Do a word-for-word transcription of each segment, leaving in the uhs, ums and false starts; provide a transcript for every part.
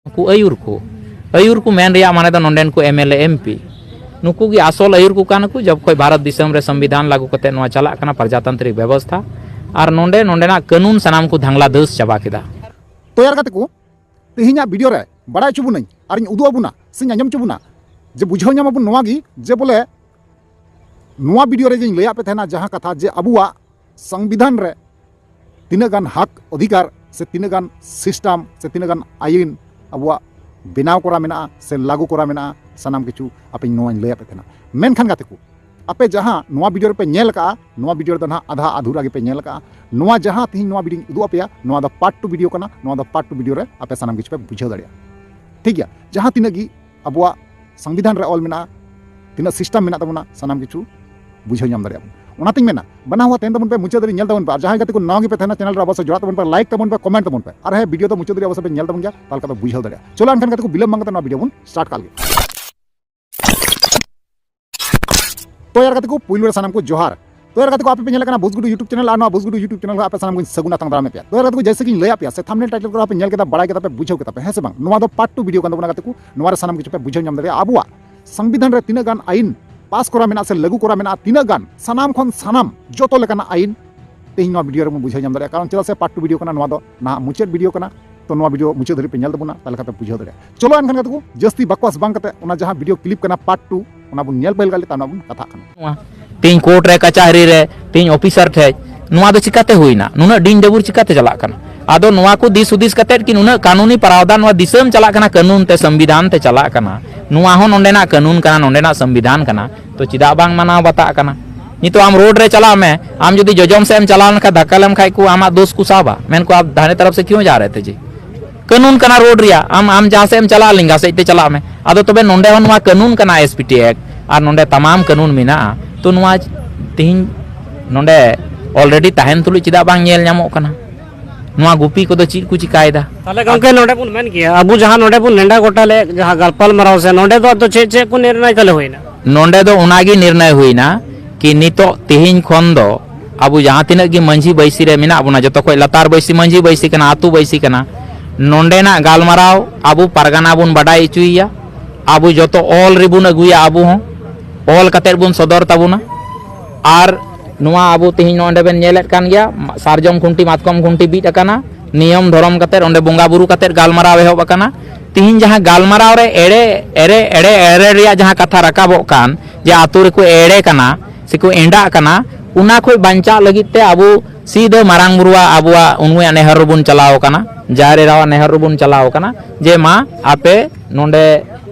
ᱱᱩᱠᱩ ᱟᱹᱭᱩᱨ ᱠᱚ, ᱟᱹᱭᱩᱨ ᱠᱚ ᱢᱮᱱ ᱨᱮᱭᱟᱜ ᱢᱟᱱᱮ ᱫᱚ ᱱᱚᱰᱮᱱ ᱠᱚ M L A, M P, ᱱᱩᱠᱩ ᱜᱮ ᱟᱥᱚᱞ ᱟᱹᱭᱩᱨ ᱠᱚ ᱠᱟᱱᱟ ᱠᱚ᱾ ᱡᱚᱵ ᱠᱷᱚᱡ ᱵᱷᱟᱨᱚᱛ ᱫᱤᱥᱚᱢ ᱨᱮ ᱥᱚᱝᱵᱤᱫᱷᱟᱱ ᱞᱟᱹᱜᱩ ᱠᱟᱛᱮ ᱱᱚᱣᱟ ᱪᱟᱞᱟᱜ ᱠᱟᱱᱟ ᱯᱨᱚᱡᱟᱛᱟᱱᱛᱨᱤᱠ ᱵᱮᱵᱚᱥᱛᱷᱟ, ᱟᱨ ᱱᱚᱰᱮ ᱱᱚᱰᱮᱱᱟᱜ ᱠᱟᱹᱱᱩᱱ ᱥᱟᱱᱟᱢ ᱠᱚ ᱫᱷᱟᱝᱞᱟ ᱫᱟᱹᱥ ᱪᱟᱵᱟ ᱠᱮᱫᱟ᱾ ᱛᱚ ᱭᱟᱨ ᱜᱟᱛᱮ ᱠᱚ, ᱛᱮᱦᱮᱧᱟᱜ ᱵᱷᱤᱰᱤᱭᱳ ᱨᱮ ᱵᱟᱲᱟᱭ ᱦᱚᱪᱚ ᱵᱚᱱᱟᱹᱧ ᱟᱨᱤᱧ ᱩᱫᱩᱜ ᱟᱵᱚᱱᱟ ᱥᱮᱧ ᱟᱸᱡᱚᱢ ᱦᱚᱪᱚ ᱵᱚᱱᱟ ᱡᱮ ᱵᱩᱡᱷᱟᱹᱣ ᱧᱟᱢ ᱟᱵᱚᱱ ᱱᱚᱣᱟ ᱜᱮ ᱡᱮ ᱵᱚᱞᱮ ᱱᱚᱣᱟ ᱵᱷᱤᱰᱤᱭᱳ ᱨᱮ ᱡᱮᱧ ᱞᱟᱹᱭᱟᱫ ᱯᱮ ᱛᱟᱦᱮᱱᱟ ᱡᱟᱦᱟᱸ ᱠᱟᱛᱷᱟ ᱡᱮ ᱟᱵᱚᱣᱟᱜ ᱥᱚᱝᱵᱤᱫᱷᱟᱱ ᱨᱮ ᱛᱤᱱᱟᱹᱜ ᱜᱟᱱ ᱦᱚᱠ ᱚᱫᱷᱤᱠᱟᱨ ᱥᱮ ᱛᱤᱱᱟᱹᱜ ᱜᱟᱱ ᱥᱤᱥᱴᱮᱢ ᱥᱮ ᱛᱤᱱᱟᱹᱜ ᱜᱟᱱ ᱟᱹᱭᱤᱱ ᱟᱵᱚᱣᱟᱜ ᱵᱮᱱᱟᱣ ᱠᱚᱨᱟ ᱢᱮᱱᱟᱜᱼᱟ ᱥᱮ ᱞᱟᱹᱜᱩ ᱠᱚᱨᱟ ᱢᱮᱱᱟᱜᱼᱟ, ᱥᱟᱱᱟᱢ ᱠᱤᱪᱷᱩ ᱟᱯᱮᱧ ᱱᱚᱣᱟᱧ ᱞᱟᱹᱭᱟᱫ ᱯᱮ ᱛᱟᱦᱮᱱᱟ᱾ ᱢᱮᱱᱠᱷᱟᱱ ᱜᱟᱛᱮ ᱠᱚ, ᱟᱯᱮ ᱡᱟᱦᱟᱸ ᱱᱚᱣᱟ ᱵᱷᱤᱰᱤᱭᱳ ᱨᱮᱯᱮ ᱧᱮᱞ ᱠᱟᱜᱼᱟ, ᱱᱚᱣᱟ ᱵᱷᱤᱰᱤᱭᱳ ᱨᱮᱫᱚ ᱱᱟᱦᱟᱜ ᱟᱫᱷᱟ ᱟᱫᱷᱩᱨᱟ ᱜᱮᱯᱮ ᱧᱮᱞ ᱠᱟᱜᱼᱟ᱾ ᱱᱚᱣᱟ ᱡᱟᱦᱟᱸ ᱛᱮᱦᱮᱧ ᱱᱚᱣᱟ ᱵᱷᱤᱰᱤᱭᱳᱧ ᱩᱫᱩᱜ ᱟᱯᱮᱭᱟ, ᱱᱚᱣᱟ ᱫᱚ ᱯᱟᱨᱴ ᱴᱩ ᱵᱷᱤᱰᱤᱭᱳ ᱠᱟᱱᱟ᱾ ᱱᱚᱣᱟ ᱫᱚ ᱯᱟᱨᱴ ᱴᱩ ᱵᱷᱤᱰᱤᱭᱳ ᱨᱮ ᱟᱯᱮ ᱥᱟᱱᱟᱢ ᱠᱤᱪᱷᱩ ᱯᱮ ᱵᱩᱡᱷᱟᱹᱣ ᱫᱟᱲᱮᱭᱟᱜᱼᱟ᱾ ᱴᱷᱤᱠ ᱜᱮᱭᱟ, ᱡᱟᱦᱟᱸ ᱛᱤᱱᱟᱹᱜ ᱜᱮ ᱟᱵᱚᱣᱟᱜ ᱥᱚᱝᱵᱤᱫᱷᱟᱱ ᱨᱮ ᱚᱞ ᱢᱮᱱᱟᱜᱼᱟ, ᱛᱤᱱᱟᱹᱜ ᱥᱤᱥᱴᱮᱢ ᱢᱮᱱᱟᱜ ᱛᱟᱵᱚᱱᱟ, ᱥᱟᱱᱟᱢ ᱠᱤᱪᱷᱩ ᱵᱩᱡᱷᱟᱹᱣ ᱧᱟᱢ ᱫᱟᱲᱮᱭᱟᱜᱼᱟ ᱵᱚᱱ᱾ ᱚᱱᱟᱛᱤᱧ ᱢᱮᱱᱟ, ᱵᱟᱱᱟ ᱦᱚᱲ ᱛᱟᱦᱮᱱ ᱛᱟᱵᱚᱱ ᱯᱮ, ᱢᱩᱪᱟᱹᱫ ᱫᱷᱟᱹᱵᱤᱡ ᱧᱮᱞ ᱛᱟᱵᱚᱱ ᱯᱮ᱾ ᱟᱨ ᱡᱟᱦᱟᱸᱭ ᱜᱟᱛᱮ ᱠᱚ ᱱᱟᱣᱟ ᱜᱮᱯᱮ ᱛᱟᱦᱮᱱᱟ, ᱪᱮᱱᱮᱞ ᱨᱮ ᱚᱵᱚᱥᱥᱳᱭ ᱡᱚᱲᱟᱜ ᱛᱟᱵᱚᱱ ᱯᱮ, ᱞᱟᱭᱤᱠ ᱛᱟᱵᱚᱱ ᱯᱮ, ᱠᱚᱢᱮᱱᱴ ᱛᱟᱵᱚᱱ ᱯᱮ᱾ ᱟᱨ ᱦᱮᱸ, ᱵᱷᱤᱰᱤᱭᱳ ᱫᱚ ᱢᱩᱪᱟᱹᱫ ᱫᱷᱟᱹᱵᱤᱡ ᱚᱵᱚᱥᱥᱳᱭ ᱯᱮ ᱧᱮᱞ ᱛᱟᱵᱚᱱ ᱜᱮᱭᱟ, ᱛᱟᱦᱚᱞᱮ ᱠᱷᱟᱱ ᱫᱚ ᱵᱩᱡᱷᱟᱹᱣ ᱫᱟᱲᱮᱭᱟᱜᱼᱟ᱾ ᱪᱚᱞᱚ ᱮᱱᱠᱷᱟᱱ ᱜᱟᱛᱮ ᱠᱚ, ᱵᱤᱞᱚᱢ ᱵᱟᱝ ᱠᱟᱛᱮ ᱱᱚᱣᱟ ᱵᱷᱤᱰᱤᱭᱳ ᱵᱚᱱ ᱥᱴᱟᱨᱴ ᱠᱟᱜ ᱞᱮᱜᱮ᱾ ᱛᱚ ᱭᱟᱨ ᱜᱟᱛᱮ ᱠᱚ, ᱯᱩᱭᱞᱩ ᱨᱮ ᱥᱟᱱᱟᱢ ᱠᱚ ᱡᱚᱦᱟᱨ᱾ ᱛᱚ ᱭᱟᱨ ᱜᱟᱛᱮ ᱠᱚ, ᱟᱯᱮ ᱯᱮ ᱧᱮᱞᱮᱫ ᱠᱟᱱᱟ ᱵᱩᱥᱜᱩᱰᱩ YouTube ᱪᱮᱱᱮᱞ, ᱟᱨ ᱱᱚᱣᱟ ᱵᱩᱥᱜᱩᱰᱩ YouTube ᱪᱮᱱᱮᱞ ᱨᱮ ᱟᱯᱮ ᱥᱟᱱᱟᱢ ᱠᱚᱧ ᱥᱟᱹᱜᱩᱱ ᱟᱛᱟᱝ ᱫᱟᱨᱟᱢᱮᱫ ᱯᱮᱭᱟ᱾ ᱛᱚ ᱭᱟᱨ ᱜᱟᱛᱮ ᱠᱚ, ᱡᱮᱭᱥᱮ ᱠᱤᱧ ᱞᱟᱹᱭᱟᱫ ᱯᱮᱭᱟ ᱥᱮ ᱛᱷᱟᱢᱵᱱᱮᱞ ᱴᱟᱭᱴᱮᱞ ᱠᱚᱨᱮ ᱦᱚᱸ ᱯᱮ ᱧᱮᱞ ᱠᱮᱫᱟ, ᱵᱟᱲᱟᱭ ᱠᱮᱫᱟ ᱯᱮ, ᱵᱩᱡᱷᱟᱹᱣ ᱠᱮᱫᱟ ᱯᱮ, ᱦᱮᱸ ᱥᱮ ᱵᱟᱝ? ᱱᱚᱣᱟ ᱫᱚ ᱯᱟᱨᱴ ᱴᱩ ᱵᱷᱤᱰᱤᱭᱳ ᱠᱟᱱ ᱛᱟᱵᱚᱱᱟ ᱜᱟᱛᱮ ᱠᱚ᱾ ᱱᱚᱣᱟ ᱨᱮ ᱥᱟᱱᱟᱢ ᱠᱤᱪᱷᱩ ᱯᱮ ᱵᱩᱡᱷᱟᱹᱣ ᱧᱟᱢ ᱫᱟᱲᱮᱭᱟᱜᱼᱟ᱾ ᱟᱵᱚᱣᱟᱜ ᱥᱚᱝᱵᱤᱫᱷᱟᱱ ᱨᱮ ᱛᱤᱱᱟᱹᱜ ᱜᱟᱱ ᱟᱹᱭᱤᱱ ᱯᱟᱥ ᱠᱚᱨᱟ ᱢᱮᱱᱟᱜᱼᱟ ᱥᱮ ᱞᱟᱹᱜᱩ ᱠᱚᱨᱟ ᱢᱮᱱᱟᱜᱼᱟ, ᱛᱤᱱᱟᱹᱜ ᱜᱟᱱ, ᱥᱟᱱᱟᱢ ᱠᱷᱚᱱ ᱥᱟᱱᱟᱢ ᱡᱚᱛᱚ ᱞᱮᱠᱟᱱᱟᱜ ᱟᱹᱭᱤᱱ ᱛᱮᱦᱮᱧ ᱱᱚᱣᱟ ᱵᱷᱤᱰᱤᱭᱳ ᱨᱮᱵᱚᱱ ᱵᱩᱡᱷᱟᱹᱣ ᱧᱟᱢ ᱫᱟᱲᱮᱭᱟᱜᱼᱟ᱾ ᱠᱟᱨᱚᱱ ᱪᱮᱫᱟᱜ ᱥᱮ ᱯᱟᱨᱴ ᱴᱩ ᱵᱷᱤᱰᱤᱭᱳ ᱠᱟᱱᱟ, ᱱᱚᱣᱟ ᱫᱚ ᱱᱟᱦᱟᱜ ᱢᱩᱪᱟᱹᱫ ᱵᱷᱤᱰᱤᱭᱳ ᱠᱟᱱᱟ᱾ ᱛᱚ ᱱᱚᱣᱟ ᱵᱷᱤᱰᱤᱭᱳ ᱢᱩᱪᱟᱹᱫ ᱫᱷᱟᱹᱵᱤᱡ ᱯᱮ ᱧᱮᱞ ᱛᱟᱵᱚᱱᱟ, ᱛᱟᱦᱚᱞᱮ ᱠᱷᱟᱱ ᱯᱮ ᱵᱩᱡᱷᱟᱹᱣ ᱫᱟᱲᱮᱭᱟᱜᱼᱟ᱾ ᱪᱚᱞᱚ ᱮᱱᱠᱷᱟᱱ ᱜᱟᱛᱮ ᱠᱚ, ᱡᱟᱹᱥᱛᱤ ᱵᱟᱠᱚᱣᱟᱥ ᱵᱟᱝ ᱠᱟᱛᱮ ᱚᱱᱟ ᱡᱟᱦᱟᱸ ᱵᱷᱤᱰᱤᱭᱳ ᱠᱞᱤᱯ ᱠᱟᱱᱟ ᱯᱟᱨᱴ ᱴᱩ, ᱚᱱᱟ ᱵᱚᱱ ᱧᱮᱞ ᱯᱟᱹᱦᱤᱞ ᱠᱟᱜ ᱞᱮ, ᱛᱟᱨ ᱚᱱᱟ ᱵᱚᱱ ᱠᱟᱛᱷᱟᱜ ᱠᱟᱱᱟ᱾ ᱱᱚᱣᱟ ᱛᱮᱦᱮᱧ ᱠᱳᱨᱴ ᱨᱮ, ᱠᱟᱪᱟᱦᱟᱹᱨᱤ ᱨᱮ, ᱛᱮᱦᱮᱧ ᱚᱯᱷᱤᱥᱟᱨ ᱴᱷᱮᱡ ᱱᱚᱣᱟ ᱫᱚ ᱪᱤᱠᱟᱛᱮ ᱦᱩᱭᱱᱟ? ᱱᱩᱱᱟᱹᱜ ᱰᱤᱧ ᱰᱟᱹᱵᱩᱨ ᱪᱤᱠᱟᱛᱮ ᱪᱟᱞᱟᱜ ᱠᱟᱱᱟ? ᱟᱫᱚ ᱱᱚᱣᱟ ᱠᱚ ᱫᱤᱥ ᱦᱩᱫᱤᱥ ᱠᱟᱛᱮᱫ ᱠᱤ ᱱᱩᱱᱟᱹᱜ ᱠᱟᱹᱱᱩᱱᱤ ᱯᱨᱟᱣᱫᱷᱟᱱ ᱱᱚᱣᱟ ᱫᱤᱥᱚᱢ ᱪᱟᱞᱟᱜ ᱠᱟᱱᱟ, ᱠᱟᱹᱱᱩᱱ ᱛᱮ, ᱥᱚᱝᱵᱤᱫᱷᱟᱱ ᱛᱮ ᱪᱟᱞᱟᱜ ᱠᱟᱱᱟ? ᱱᱚᱣᱟ ᱦᱚᱸ ᱱᱚᱰᱮᱱᱟᱜ ᱠᱟᱹᱱᱩᱱ ᱠᱟᱱᱟ, ᱱᱚᱰᱮᱱᱟᱜ ᱥᱚᱝᱵᱤᱫᱷᱟᱱ ᱠᱟᱱᱟ, ᱛᱚ ᱪᱮᱫᱟᱜ ᱵᱟᱝ ᱢᱟᱱᱟᱣ ᱵᱟᱛᱟᱜ ᱠᱟᱱᱟ? ᱱᱤᱛᱚᱜ ᱟᱢ ᱨᱳᱰ ᱨᱮ ᱪᱟᱞᱟᱜ ᱢᱮ, ᱟᱢ ᱡᱩᱫᱤ ᱡᱚᱡᱚᱢ ᱥᱮᱫ ᱮᱢ ᱪᱟᱞᱟᱣ ᱞᱮᱱᱠᱷᱟᱱ ᱫᱷᱟᱠᱠᱟ ᱞᱮᱢ ᱠᱷᱟᱡ ᱠᱚ, ᱟᱢᱟᱜ ᱫᱳᱥ ᱠᱚ ᱥᱟᱵᱟ, ᱢᱮᱱ ᱠᱚ, "ᱟᱯ ᱫᱟᱦᱱᱮ ᱛᱚᱨᱚᱯ ᱥᱮ ᱠᱤᱭᱩᱸ ᱡᱟ ᱨᱮ ᱛᱷᱮ ᱡᱤ?" ᱠᱟᱹᱱᱩᱱ ᱠᱟᱱᱟ ᱨᱳᱰ ᱨᱮᱭᱟᱜ, ᱟᱢ, ᱟᱢ ᱡᱟᱦᱟᱸ ᱥᱮᱫ ᱮᱢ ᱪᱟᱞᱟᱜᱼᱟ, ᱞᱮᱸᱜᱟ ᱥᱮᱫ ᱛᱮ ᱪᱟᱞᱟᱜ ᱢᱮ᱾ ᱟᱫᱚ ᱛᱚᱵᱮ ᱱᱚᱰᱮ ᱦᱚᱸ ᱱᱚᱣᱟ ᱠᱟᱹᱱᱩᱱ ᱠᱟᱱᱟ, ᱮᱥ ᱯᱤ ᱴᱤ ᱮᱠᱴ, ᱟᱨ ᱱᱚᱰᱮ ᱛᱟᱢᱟᱢ ᱠᱟᱹᱱᱩᱱ ᱢᱮᱱᱟᱜᱼᱟ᱾ ᱛᱚ ᱱᱚᱣᱟ ᱛᱮᱦᱮᱧ ᱱᱚᱰᱮ ᱚᱞᱨᱮᱰᱤ ᱛᱟᱦᱮᱱ ᱛᱩᱞᱩᱡ ᱪᱮᱫᱟᱜ ᱵᱟᱝ ᱧᱮᱞ ᱧᱟᱢᱚᱜ ᱠᱟᱱᱟ? ᱱᱚᱣᱟ ᱜᱩᱯᱤ ᱠᱚᱫᱚ ᱪᱮᱫ ᱠᱚ ᱪᱤᱠᱟᱭᱮᱫᱟ? ᱛᱟᱦᱚᱞᱮ ᱜᱚᱢᱠᱮ, ᱱᱚᱰᱮ ᱵᱚᱱ ᱢᱮᱱ ᱠᱮᱭᱟ, ᱟᱵᱚ ᱡᱟᱦᱟᱸ ᱱᱚᱰᱮ ᱵᱚᱱ ᱱᱮᱰᱟ ᱜᱚᱴᱟ ᱞᱮᱫ, ᱡᱟᱦᱟᱸ ᱜᱟᱞᱯᱟᱞ ᱢᱟᱨᱟᱣ ᱥᱮ, ᱱᱚᱰᱮ ᱫᱚ ᱟᱫᱚ ᱪᱮᱫ ᱪᱮᱫ ᱠᱚ ᱱᱤᱨᱱᱟᱭ ᱛᱟᱦᱞᱮ ᱦᱩᱭᱱᱟ? ᱱᱚᱰᱮ ᱫᱚ ᱚᱱᱟᱜᱮ ᱱᱤᱨᱱᱟᱭ ᱦᱩᱭᱱᱟ ᱠᱤ ᱱᱤᱛᱚᱜ ᱛᱮᱦᱮᱧ ᱠᱷᱚᱱ ᱫᱚ ᱟᱵᱚ ᱡᱟᱦᱟᱸ ᱛᱤᱱᱟᱹᱜ ᱜᱮ ᱢᱟᱹᱡᱷᱤ ᱵᱟᱹᱭᱥᱤ ᱨᱮ ᱢᱮᱱᱟᱜ ᱵᱚᱱᱟ, ᱡᱚᱛᱚ ᱠᱷᱚᱡ ᱞᱟᱛᱟᱨ ᱵᱟᱹᱭᱥᱤ ᱢᱟᱹᱡᱷᱤ ᱵᱟᱹᱭᱥᱤ ᱠᱟᱱᱟ, ᱟᱹᱛᱩ ᱵᱟᱹᱭᱥᱤ ᱠᱟᱱᱟ, ᱱᱚᱰᱮᱱᱟᱜ ᱜᱟᱞᱢᱟᱨᱟᱣ ᱟᱵᱚ ᱯᱟᱨᱜᱟᱱᱟ ᱵᱚᱱ ᱵᱟᱰᱟᱭ ᱦᱚᱪᱚᱭᱮᱭᱟ, ᱟᱵᱚ ᱡᱚᱛᱚ ᱚᱞ ᱨᱮᱵᱚᱱ ᱟᱹᱜᱩᱭᱟ, ᱟᱵᱚ ᱦᱚᱸ ᱚᱞ ᱠᱟᱛᱮᱫ ᱵᱚᱱ ᱥᱚᱫᱚᱨ ᱛᱟᱵᱚᱱᱟ᱾ ᱟᱨ ᱱᱚᱣᱟ ᱟᱵᱚ ᱛᱮᱦᱮᱧ ᱱᱚᱰᱮ ᱵᱮᱱ ᱧᱮᱞᱮᱫ ᱠᱟᱱ ᱜᱮᱭᱟ, ᱥᱟᱨᱡᱚᱢ ᱠᱷᱩᱱᱴᱤ ᱢᱟᱛᱠᱚᱢ ᱠᱷᱩᱱᱴᱤ ᱵᱤᱫ ᱟᱠᱟᱱᱟ, ᱱᱤᱭᱚᱢ ᱫᱷᱚᱨᱚᱢ ᱠᱟᱛᱮᱫ ᱚᱸᱰᱮ ᱵᱚᱸᱜᱟ ᱵᱩᱨᱩ ᱠᱟᱛᱮᱫ ᱜᱟᱞᱢᱟᱨᱟᱣ ᱮᱦᱚᱵ ᱟᱠᱟᱱᱟ᱾ ᱛᱮᱦᱮᱧ ᱡᱟᱦᱟᱸ ᱜᱟᱞᱢᱟᱨᱟᱣ ᱨᱮ ᱮᱲᱮ ᱮᱲᱮ ᱮᱲᱮ ᱮᱲᱮ ᱨᱮᱭᱟᱜ ᱡᱟᱦᱟᱸ ᱠᱟᱛᱷᱟ ᱨᱟᱠᱟᱵᱚᱜ ᱠᱟᱱ, ᱡᱮ ᱟᱛᱳ ᱨᱮᱠᱚ ᱮᱲᱮ ᱠᱟᱱᱟ ᱥᱮᱠᱚ ᱮᱸᱰᱟᱜ ᱠᱟᱱᱟ, ᱚᱱᱟ ᱠᱷᱚᱱ ᱵᱟᱧᱪᱟᱜ ᱞᱟᱹᱜᱤᱫ ᱛᱮ ᱟᱵᱚ ᱥᱤᱫᱷᱟᱹ ᱢᱟᱨᱟᱝ ᱵᱩᱨᱩᱣᱟᱜ ᱟᱵᱚᱣᱟᱜ ᱩᱱᱩᱭᱟᱜ ᱱᱮᱦᱚᱨ ᱨᱮᱵᱚᱱ ᱪᱟᱞᱟᱣ ᱟᱠᱟᱱᱟ, ᱡᱟᱦᱮᱨ ᱮᱨᱟᱣᱟᱜ ᱱᱮᱦᱚᱨ ᱨᱮᱵᱚᱱ ᱪᱟᱞᱟᱣ ᱟᱠᱟᱱᱟ, ᱡᱮ ᱢᱟ ᱟᱯᱮ ᱱᱚᱰᱮ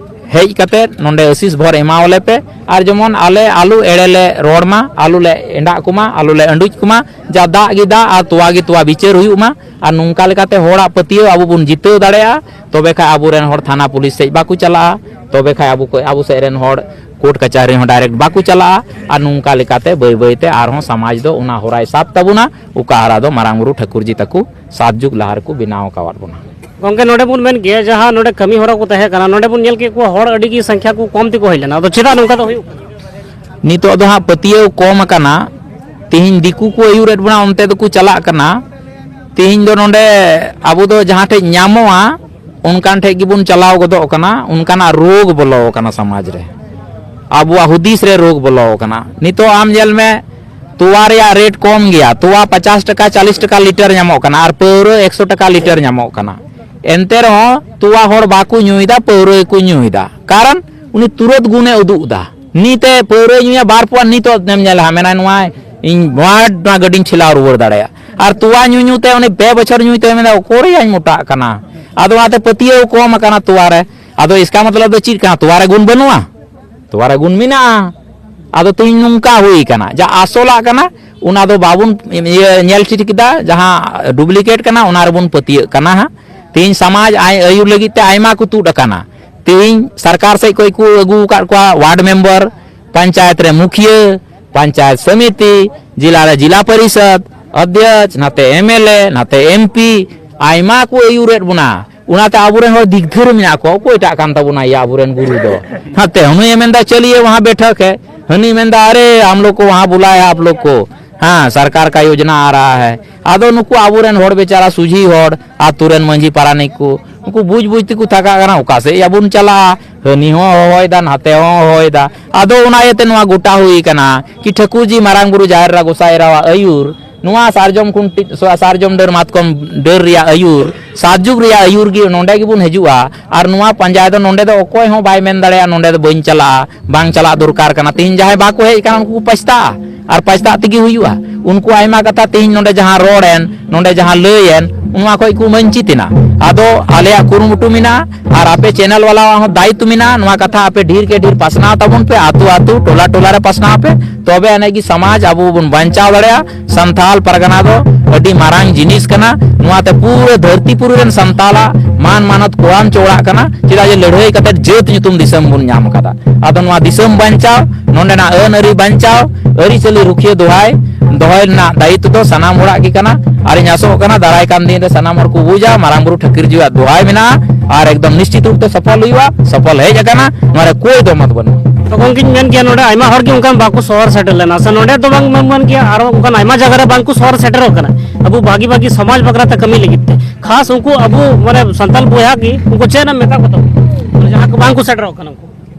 ᱦᱮᱡ ᱠᱟᱛᱮᱫ ᱱᱚᱰᱮ ᱟᱹᱥᱤᱥ ᱵᱷᱚᱨ ᱮᱢᱟᱣᱟᱞᱮ ᱯᱮ, ᱟᱨ ᱡᱮᱢᱚᱱ ᱟᱞᱮ ᱟᱞᱚ ᱮᱲᱮ ᱞᱮ ᱨᱚᱲ ᱢᱟ, ᱟᱞᱚ ᱞᱮ ᱮᱸᱰᱟᱜ ᱠᱚᱢᱟ, ᱟᱞᱚ ᱞᱮ ᱟᱹᱰᱩᱡ ᱠᱚᱢᱟ, ᱡᱟ ᱫᱟᱜ ᱜᱮ ᱫᱟᱜ ᱟᱨ ᱛᱚᱣᱟ ᱜᱮ ᱛᱚᱣᱟ ᱵᱤᱪᱟᱹᱨ ᱦᱩᱭᱩᱜ ᱢᱟ᱾ ᱟᱨ ᱱᱚᱝᱠᱟ ᱞᱮᱠᱟᱛᱮ ᱦᱚᱲᱟᱜ ᱯᱟᱹᱛᱭᱟᱹᱣ ᱟᱵᱚ ᱵᱚᱱ ᱡᱤᱛᱟᱹᱣ ᱫᱟᱲᱮᱭᱟᱜᱼᱟ, ᱛᱚᱵᱮ ᱠᱷᱟᱡ ᱟᱵᱚᱨᱮᱱ ᱦᱚᱲ ᱛᱷᱟᱱᱟ ᱯᱩᱞᱤᱥ ᱥᱮᱫ ᱵᱟᱠᱚ ᱪᱟᱞᱟᱜᱼᱟ, ᱛᱚᱵᱮ ᱠᱷᱟᱡ ᱟᱵᱚ ᱠᱚ, ᱟᱵᱚ ᱥᱮᱫ ᱨᱮᱱ ᱦᱚᱲ ᱠᱳᱨᱴ ᱠᱟᱪᱟᱦᱟᱨᱤ ᱦᱚᱸ ᱰᱟᱭᱨᱮᱠᱴ ᱵᱟᱠᱚ ᱪᱟᱞᱟᱜᱼᱟ᱾ ᱟᱨ ᱱᱚᱝᱠᱟ ᱞᱮᱠᱟᱛᱮ ᱵᱟᱹᱭ ᱵᱟᱹᱭᱛᱮ ᱟᱨᱦᱚᱸ ᱥᱚᱢᱟᱡᱽ ᱫᱚ ᱚᱱᱟ ᱦᱚᱨᱟᱭ ᱥᱟᱵ ᱛᱟᱵᱚᱱᱟ, ᱚᱠᱟ ᱦᱚᱨᱟ ᱫᱚ ᱢᱟᱨᱟᱝ ᱵᱩᱨᱩ ᱴᱷᱟᱹᱠᱩᱨ ᱡᱤ ᱛᱟᱠᱚ ᱥᱟᱛ ᱡᱩᱜᱽ ᱞᱟᱦᱟ ᱨᱮᱠᱚ ᱵᱮᱱᱟᱣ ᱟᱠᱟᱣᱟᱫ ᱵᱚᱱᱟ᱾ ᱜᱚᱝᱠᱮ, ᱱᱚᱰᱮ ᱵᱚᱱ ᱢᱮᱱ ᱜᱮᱭᱟ, ᱡᱟᱦᱟᱸ ᱱᱚᱰᱮ ᱠᱟᱹᱢᱤ ᱦᱚᱨᱟ ᱠᱚ ᱛᱟᱦᱮᱸ ᱠᱟᱱᱟ, ᱱᱚᱰᱮ ᱵᱚᱱ ᱧᱮᱞ ᱠᱮᱫ ᱠᱚᱣᱟ ᱦᱚᱲ ᱟᱹᱰᱤ ᱜᱮ ᱥᱚᱝᱠᱷᱟ ᱠᱚ ᱠᱚᱢ ᱛᱮᱠᱚ ᱦᱮᱡ ᱞᱮᱱᱟ᱾ ᱟᱫᱚ ᱪᱮᱫᱟᱜ ᱱᱚᱝᱠᱟ ᱫᱚ ᱦᱩᱭᱩᱜ ᱠᱟᱱᱟ? ᱱᱤᱛᱚᱜ ᱫᱚ ᱦᱟᱸᱜ ᱯᱟᱹᱛᱭᱟᱹᱣ ᱠᱚᱢ ᱟᱠᱟᱱᱟ᱾ ᱛᱤᱦᱤᱧ ᱫᱤᱠᱩ ᱠᱚ ᱟᱹᱭᱩᱨᱮᱫ ᱵᱚᱱᱟ, ᱚᱱᱛᱮ ᱫᱚᱠᱚ ᱪᱟᱞᱟᱜ ᱠᱟᱱᱟ᱾ ᱛᱤᱦᱤᱧ ᱫᱚ ᱱᱚᱰᱮ ᱟᱵᱚ ᱫᱚ ᱡᱟᱦᱟᱸ ᱴᱷᱮᱡ ᱧᱟᱢᱚᱜᱼᱟ, ᱚᱱᱠᱟᱱ ᱴᱷᱮᱡ ᱜᱮᱵᱚᱱ ᱪᱟᱞᱟᱣ ᱜᱚᱫᱚᱜ ᱠᱟᱱᱟ᱾ ᱚᱱᱠᱟᱱᱟᱜ ᱨᱳᱜᱽ ᱵᱚᱞᱚ ᱟᱠᱟᱱᱟ ᱥᱚᱢᱟᱡᱽ ᱨᱮ, ᱟᱵᱚᱣᱟᱜ ᱦᱩᱫᱤᱥ ᱨᱮ ᱨᱳᱜᱽ ᱵᱚᱞᱚ ᱟᱠᱟᱱᱟ᱾ ᱱᱤᱛᱚᱜ ᱟᱢ ᱧᱮᱞ ᱢᱮ, ᱛᱚᱣᱟ ᱨᱮᱭᱟᱜ ᱨᱮᱴ ᱠᱚᱢ ᱜᱮᱭᱟ, ᱛᱚᱣᱟ ᱯᱚᱪᱟᱥ ᱴᱟᱠᱟ, ᱪᱟᱞᱤᱥ ᱴᱟᱠᱟ ᱞᱤᱴᱟᱨ ᱧᱟᱢᱚᱜ ᱠᱟᱱᱟ, ᱟᱨ ᱯᱟᱹᱣᱨᱟᱹ ᱮᱠᱥᱚ ᱴᱟᱠᱟ ᱞᱤᱴᱟᱨ ᱧᱟᱢᱚᱜ ᱠᱟᱱᱟ᱾ ᱮᱱᱛᱮ ᱨᱮᱦᱚᱸ ᱛᱚᱣᱟ ᱦᱚᱲ ᱵᱟᱠᱚ ᱧᱩᱭᱮᱫᱟ, ᱯᱟᱹᱣᱨᱟᱹ ᱜᱮᱠᱚ ᱧᱩᱭᱮᱫᱟ᱾ ᱠᱟᱨᱚᱱ ᱩᱱᱤ ᱛᱩᱨᱟᱹᱛ ᱜᱩᱱᱮ ᱩᱫᱩᱜ ᱮᱫᱟ᱾ ᱱᱤᱛᱮ ᱯᱟᱹᱣᱨᱟᱹᱭ ᱧᱩᱭᱟ, ᱵᱟᱨ ᱯᱩᱣᱟ, ᱱᱤᱛᱚᱜ ᱮᱢ ᱧᱮᱞᱟ, ᱢᱮᱱᱟᱭ, "ᱱᱚᱣᱟ ᱤᱧ ᱱᱚᱣᱟ, ᱱᱚᱣᱟ ᱜᱟᱹᱰᱤᱧ ᱴᱷᱮᱞᱟᱣ ᱨᱩᱣᱟᱹᱲ ᱫᱟᱲᱮᱭᱟᱜᱼᱟ᱾" ᱟᱨ ᱛᱚᱣᱟ ᱧᱩ ᱧᱩ ᱛᱮ ᱩᱱᱤ ᱯᱮ ᱵᱚᱪᱷᱚᱨ ᱧᱩᱭ ᱛᱮ ᱢᱮᱱᱫᱟ, "ᱚᱠᱚᱨᱮᱭᱟᱧ ᱢᱚᱴᱟᱜ ᱠᱟᱱᱟ?" ᱟᱫᱚ ᱚᱱᱟᱛᱮ ᱯᱟᱹᱛᱭᱟᱹᱣ ᱠᱚᱢ ᱟᱠᱟᱱᱟ ᱛᱚᱣᱟ ᱨᱮ᱾ ᱟᱫᱚ ᱤᱥᱠᱟ ᱢᱚᱛᱞᱚᱵ ᱫᱚ ᱪᱮᱫ ᱠᱟᱱᱟ? ᱛᱚᱣᱟ ᱨᱮ ᱜᱩᱱ ᱵᱟᱹᱱᱩᱜᱼᱟ? ᱛᱚᱣᱟ ᱨᱮ ᱜᱩᱱ ᱢᱮᱱᱟᱜᱼᱟ᱾ ᱟᱫᱚ ᱛᱮᱦᱮᱧ ᱱᱚᱝᱠᱟ ᱦᱩᱭ ᱠᱟᱱᱟ, ᱡᱟ ᱟᱥᱚᱞᱟᱜ ᱠᱟᱱᱟ, ᱚᱱᱟ ᱫᱚ ᱵᱟᱵᱚᱱ ᱤᱭᱟᱹ ᱧᱮᱞ ᱴᱷᱤᱠ ᱠᱮᱫᱟ, ᱡᱟᱦᱟᱸ ᱰᱩᱯᱞᱤᱠᱮᱴ ᱠᱟᱱᱟ, ᱚᱱᱟ ᱨᱮᱵᱚᱱ ᱯᱟᱹᱛᱭᱟᱹᱜ ᱠᱟᱱᱟ ᱦᱟᱸᱜ᱾ ᱛᱮᱦᱮᱧ ᱥᱚᱢᱟᱡᱽ ᱟᱭ ᱟᱹᱭᱩᱨ ᱞᱟᱹᱜᱤᱫ ᱛᱮ ᱟᱭᱢᱟ ᱠᱚ ᱛᱩᱫ ᱟᱠᱟᱱᱟ᱾ ᱛᱮᱦᱮᱧ ᱥᱚᱨᱠᱟᱨ ᱥᱮᱫ ᱠᱷᱚᱱ ᱠᱚ ᱟᱹᱜᱩ ᱟᱠᱟᱫ ᱠᱚᱣᱟ ᱣᱟᱨᱰ ᱢᱮᱢᱵᱟᱨ, ᱯᱚᱧᱪᱟᱭᱮᱛ ᱨᱮ ᱢᱩᱠᱷᱤᱭᱟᱹ, ᱯᱚᱧᱪᱟᱭᱮᱛ ᱥᱚᱢᱤᱛᱤ, ᱡᱮᱞᱟ ᱨᱮ ᱡᱮᱞᱟ ᱯᱚᱨᱤᱥᱚᱫ ᱚᱫᱷᱭᱚᱠᱥ, ᱱᱟᱛᱮ ᱮᱢ ᱮᱞ ᱮ, ᱱᱟᱛᱮ ᱮᱢ ᱯᱤ, ᱟᱭᱢᱟ ᱠᱚ ᱟᱹᱭᱩᱨᱮᱫ ᱵᱚᱱᱟ᱾ ᱚᱱᱟᱛᱮ ᱟᱵᱚᱨᱮᱱ ᱦᱚᱲ ᱫᱤᱜᱽᱫᱷᱟᱹᱨ ᱢᱮᱱᱟᱜ ᱠᱚᱣᱟ, ᱚᱠᱚᱭᱴᱟᱜ ᱠᱟᱱ ᱛᱟᱵᱚᱱᱟ ᱭᱟ ᱟᱵᱚᱨᱮᱱ ᱜᱩᱨᱩ ᱫᱚ? ᱱᱟᱛᱮ ᱦᱟᱹᱱᱤᱭᱮ ᱢᱮᱱᱫᱟ, "ᱪᱟᱞᱤᱭᱮ ᱣᱟᱦᱟᱸ ᱵᱮᱴᱷᱟᱠ ᱦᱮ", ᱦᱟᱹᱱᱤ ᱢᱮᱱᱫᱟ, "ᱟᱨᱮ ᱦᱟᱢ ᱞᱳᱜ ᱠᱚ ᱣᱟᱦᱟᱸ ᱵᱩᱞᱟᱭᱟ ᱟᱯ ᱞᱳᱜ ᱠᱚ", हाँ, सरकार का योजना आ रहा है। ᱟᱫᱚ ᱱᱩᱠᱩ ᱟᱵᱚᱨᱮᱱ ᱦᱚᱲ ᱵᱮᱪᱟᱨᱟ ᱥᱩᱡᱷᱤ ᱦᱚᱲ, ᱟᱛᱳ ᱨᱮᱱ ᱢᱟᱹᱡᱷᱤ ᱯᱟᱨᱟᱱᱤᱠ ᱠᱚ, ᱩᱱᱠᱩ ᱵᱩᱡᱽ ᱵᱩᱡᱽ ᱛᱮᱠᱚ ᱛᱷᱟᱠᱟᱜ ᱠᱟᱱᱟ, ᱚᱠᱟ ᱥᱮᱫ ᱭᱟᱵᱚᱱ ᱪᱟᱞᱟᱜᱼᱟ? ᱦᱟᱹᱱᱤ ᱦᱚᱸ ᱦᱚᱦᱚᱭᱮᱫᱟ, ᱱᱟᱛᱮ ᱦᱚᱸ ᱦᱚᱦᱚᱭᱮᱫᱟ᱾ ᱟᱫᱚ ᱚᱱᱟ ᱤᱭᱟᱹᱛᱮ ᱱᱚᱣᱟ ᱜᱚᱴᱟ ᱦᱩᱭ ᱠᱟᱱᱟ ᱠᱤ ᱴᱷᱟᱹᱠᱩᱨ ᱡᱤ, ᱢᱟᱨᱟᱝ ᱵᱩᱨᱩ, ᱡᱟᱦᱮᱨ ᱮᱨᱟ, ᱜᱚᱸᱥᱟᱭ ᱮᱨᱟᱣᱟᱜ ᱟᱹᱭᱩᱨ, ᱱᱚᱣᱟ ᱥᱟᱨᱡᱚᱢ ᱠᱷᱩᱱᱴᱤ, ᱥᱟᱨᱡᱚᱢ ᱰᱟᱹᱨ, ᱢᱟᱛᱠᱚᱢ ᱰᱟᱹᱨ ᱨᱮᱭᱟᱜ ᱟᱹᱭᱩᱨ, ᱥᱟᱛ ᱡᱩᱜᱽ ᱨᱮᱭᱟᱜ ᱟᱹᱭᱩᱨ ᱜᱮ ᱱᱚᱰᱮ ᱜᱮᱵᱚᱱ ᱦᱤᱡᱩᱜᱼᱟ᱾ ᱟᱨ ᱱᱚᱣᱟ ᱯᱟᱸᱡᱟ ᱫᱚ ᱱᱚᱰᱮ ᱫᱚ ᱚᱠᱚᱭ ᱦᱚᱸ ᱵᱟᱭ ᱢᱮᱱ ᱫᱟᱲᱮᱭᱟᱜᱼᱟ, ᱱᱚᱰᱮ ᱫᱚ ᱵᱟᱹᱧ ᱪᱟᱞᱟᱜᱼᱟ, ᱵᱟᱝ ᱪᱟᱞᱟᱜ ᱫᱚᱨᱠᱟᱨ ᱠᱟᱱᱟ᱾ ᱛᱮᱦᱮᱧ ᱡᱟᱦᱟᱸᱭ ᱵᱟᱠᱚ ᱦᱮᱡ ᱟᱠᱟᱱᱟ, ᱩᱱᱠᱩ ᱠᱚ ᱯᱟᱪᱷᱛᱟᱜᱼᱟ, ᱟᱨ ᱯᱟᱪᱷᱛᱟᱜ ᱛᱮᱜᱮ ᱦᱩᱭᱩᱜᱼᱟ᱾ ᱩᱱᱠᱩ ᱟᱭᱢᱟ ᱠᱟᱛᱷᱟ ᱛᱮᱦᱮᱧ ᱱᱚᱰᱮ ᱡᱟᱦᱟᱸ ᱨᱚᱲ ᱮᱱ, ᱱᱚᱰᱮ ᱡᱟᱦᱟᱸ ᱞᱟᱹᱭ ᱮᱱ, ᱱᱚᱣᱟ ᱠᱷᱚᱡ ᱠᱚ ᱵᱚᱧᱪᱤᱛ ᱮᱱᱟ᱾ ᱟᱫᱚ ᱟᱞᱮᱭᱟᱜ ᱠᱩᱨᱩᱢᱩᱴᱩ ᱢᱮᱱᱟᱜᱼᱟ, ᱟᱨ ᱟᱯᱮ ᱪᱮᱱᱮᱞ ᱵᱟᱞᱟᱣᱟᱜ ᱦᱚᱸ ᱫᱟᱭᱤᱛᱛᱚ ᱢᱮᱱᱟᱜᱼᱟ, ᱱᱚᱣᱟ ᱠᱟᱛᱷᱟ ᱟᱯᱮ ᱰᱷᱮᱨ ᱠᱮ ᱰᱷᱮᱨ ᱯᱟᱥᱱᱟᱣ ᱛᱟᱵᱚᱱ ᱯᱮ, ᱟᱛᱳ ᱟᱛᱳ, ᱴᱚᱞᱟ ᱴᱚᱞᱟ ᱨᱮ ᱯᱟᱥᱱᱟᱣ ᱯᱮ, ᱛᱚᱵᱮ ᱟᱹᱱᱤᱡ ᱜᱮ ᱥᱚᱢᱟᱡᱽ ᱟᱵᱚ ᱵᱚᱱ ᱵᱟᱧᱪᱟᱣ ᱫᱟᱲᱮᱭᱟᱜᱼᱟ᱾ ᱥᱟᱱᱛᱟᱞ ᱯᱟᱨᱜᱟᱱᱟ ᱫᱚ ᱟᱹᱰᱤ ᱢᱟᱨᱟᱝ ᱡᱤᱱᱤᱥ ᱠᱟᱱᱟ᱾ ᱱᱚᱣᱟᱛᱮ ᱯᱩᱨᱟᱹ ᱫᱷᱟᱹᱨᱛᱤ ᱯᱩᱨᱤ ᱨᱮᱱ ᱥᱟᱱᱛᱟᱞᱟᱜ ᱢᱟᱱ ᱢᱟᱱᱚᱛ ᱠᱚᱲᱟᱢ ᱪᱚᱣᱲᱟᱜ ᱠᱟᱱᱟ᱾ ᱪᱮᱫᱟᱜ ᱡᱮ ᱞᱟᱹᱲᱦᱟᱹᱭ ᱠᱟᱛᱮ ᱡᱟᱹᱛ ᱧᱩᱛᱩᱢ ᱫᱤᱥᱚᱢ ᱵᱚᱱ ᱧᱟᱢ ᱟᱠᱟᱫᱟ᱾ ᱟᱫᱚ ᱱᱚᱣᱟ ᱫᱤᱥᱚᱢ ᱵᱟᱧᱪᱟᱣ, ᱱᱚᱰᱮᱱᱟᱜ ᱟᱹᱱ ᱟᱹᱨᱤ ᱵᱟᱧᱪᱟᱣ, ᱟᱹᱨᱤᱪᱟᱹᱞᱤ ᱨᱩᱠᱷᱤᱭᱟᱹ ᱫᱚᱦᱟᱭ, ᱫᱚᱦᱚᱭ ᱨᱮᱱᱟᱜ ᱫᱟᱭᱤᱛᱛᱚ ᱫᱚ ᱥᱟᱱᱟᱢ ᱦᱚᱲᱟᱜ ᱜᱮ ᱠᱟᱱᱟ᱾ ᱟᱨᱤᱧ ᱟᱥᱚᱜ ᱠᱟᱱᱟ ᱫᱟᱨᱟᱭ ᱠᱟᱱ ᱫᱤᱱ ᱨᱮ ᱥᱟᱱᱟᱢ ᱦᱚᱲ ᱠᱚ ᱵᱩᱡᱟ ᱢᱟᱨᱟᱝ ᱵᱩᱨᱩ ᱴᱷᱟᱹᱠᱩᱨ ᱡᱤᱣᱟᱜ ᱫᱚᱦᱟᱭ ᱢᱮᱱᱟᱜᱼᱟ, ᱟᱨ ᱮᱠᱫᱚᱢ ᱱᱤᱥᱪᱤᱛ ᱨᱩᱯ ᱛᱮ ᱥᱚᱯᱷᱚᱞ ᱦᱩᱭᱩᱜᱼᱟ, ᱥᱚᱯᱷᱚᱞ ᱦᱮᱡ ᱟᱠᱟᱱᱟ, ᱱᱚᱣᱟ ᱨᱮ ᱠᱳᱭ ᱫᱚ ᱢᱚᱛ ᱵᱟᱹᱱᱩᱜᱼᱟ᱾ ᱛᱚᱠᱷᱚᱱ ᱜᱤᱧ ᱢᱮᱱ ᱜᱮᱭᱟ, ᱱᱚᱰᱮ ᱟᱭᱢᱟ ᱦᱚᱲ ᱜᱮ ᱚᱱᱠᱟ ᱵᱟᱠᱚ ᱥᱚᱦᱚᱨ ᱥᱮᱴᱮᱨ ᱞᱮᱱᱟ, ᱥᱮ ᱱᱚᱰᱮ ᱫᱚ ᱵᱟᱝ ᱢᱮᱱ ᱜᱮᱭᱟ, ᱟᱨᱚ ᱚᱱᱠᱟᱱ ᱟᱭᱢᱟ ᱡᱟᱭᱜᱟ ᱨᱮ ᱵᱟᱝ ᱠᱚ ᱥᱚᱦᱚᱨ ᱥᱮᱴᱮᱨᱚᱜ ᱠᱟᱱᱟ᱾ ᱟᱵᱚ ᱵᱷᱟᱹᱜᱤ ᱵᱷᱟᱹᱜᱤ ᱥᱚᱢᱟᱡᱽ ᱵᱟᱠᱷᱨᱟ ᱛᱮ ᱠᱟᱹᱢᱤ ᱞᱟᱹᱜᱤᱫ ᱛᱮ, ᱠᱷᱟᱥ ᱩᱱᱠᱩ ᱟᱵᱚ ᱢᱟᱱᱮ ᱥᱟᱱᱛᱟᱞ ᱵᱚᱭᱦᱟ ᱜᱮ ᱩᱱᱠᱩ ᱪᱮᱫ ᱮᱢ ᱢᱮᱛᱟ ᱠᱚ ᱛᱟᱵᱚᱱᱟ, ᱡᱟᱦᱟᱸ ᱠᱚ ᱵᱟᱝ ᱠᱚ ᱥᱮᱴᱮᱨᱚᱜ ᱠᱟᱱᱟ ᱩᱱᱠᱩ?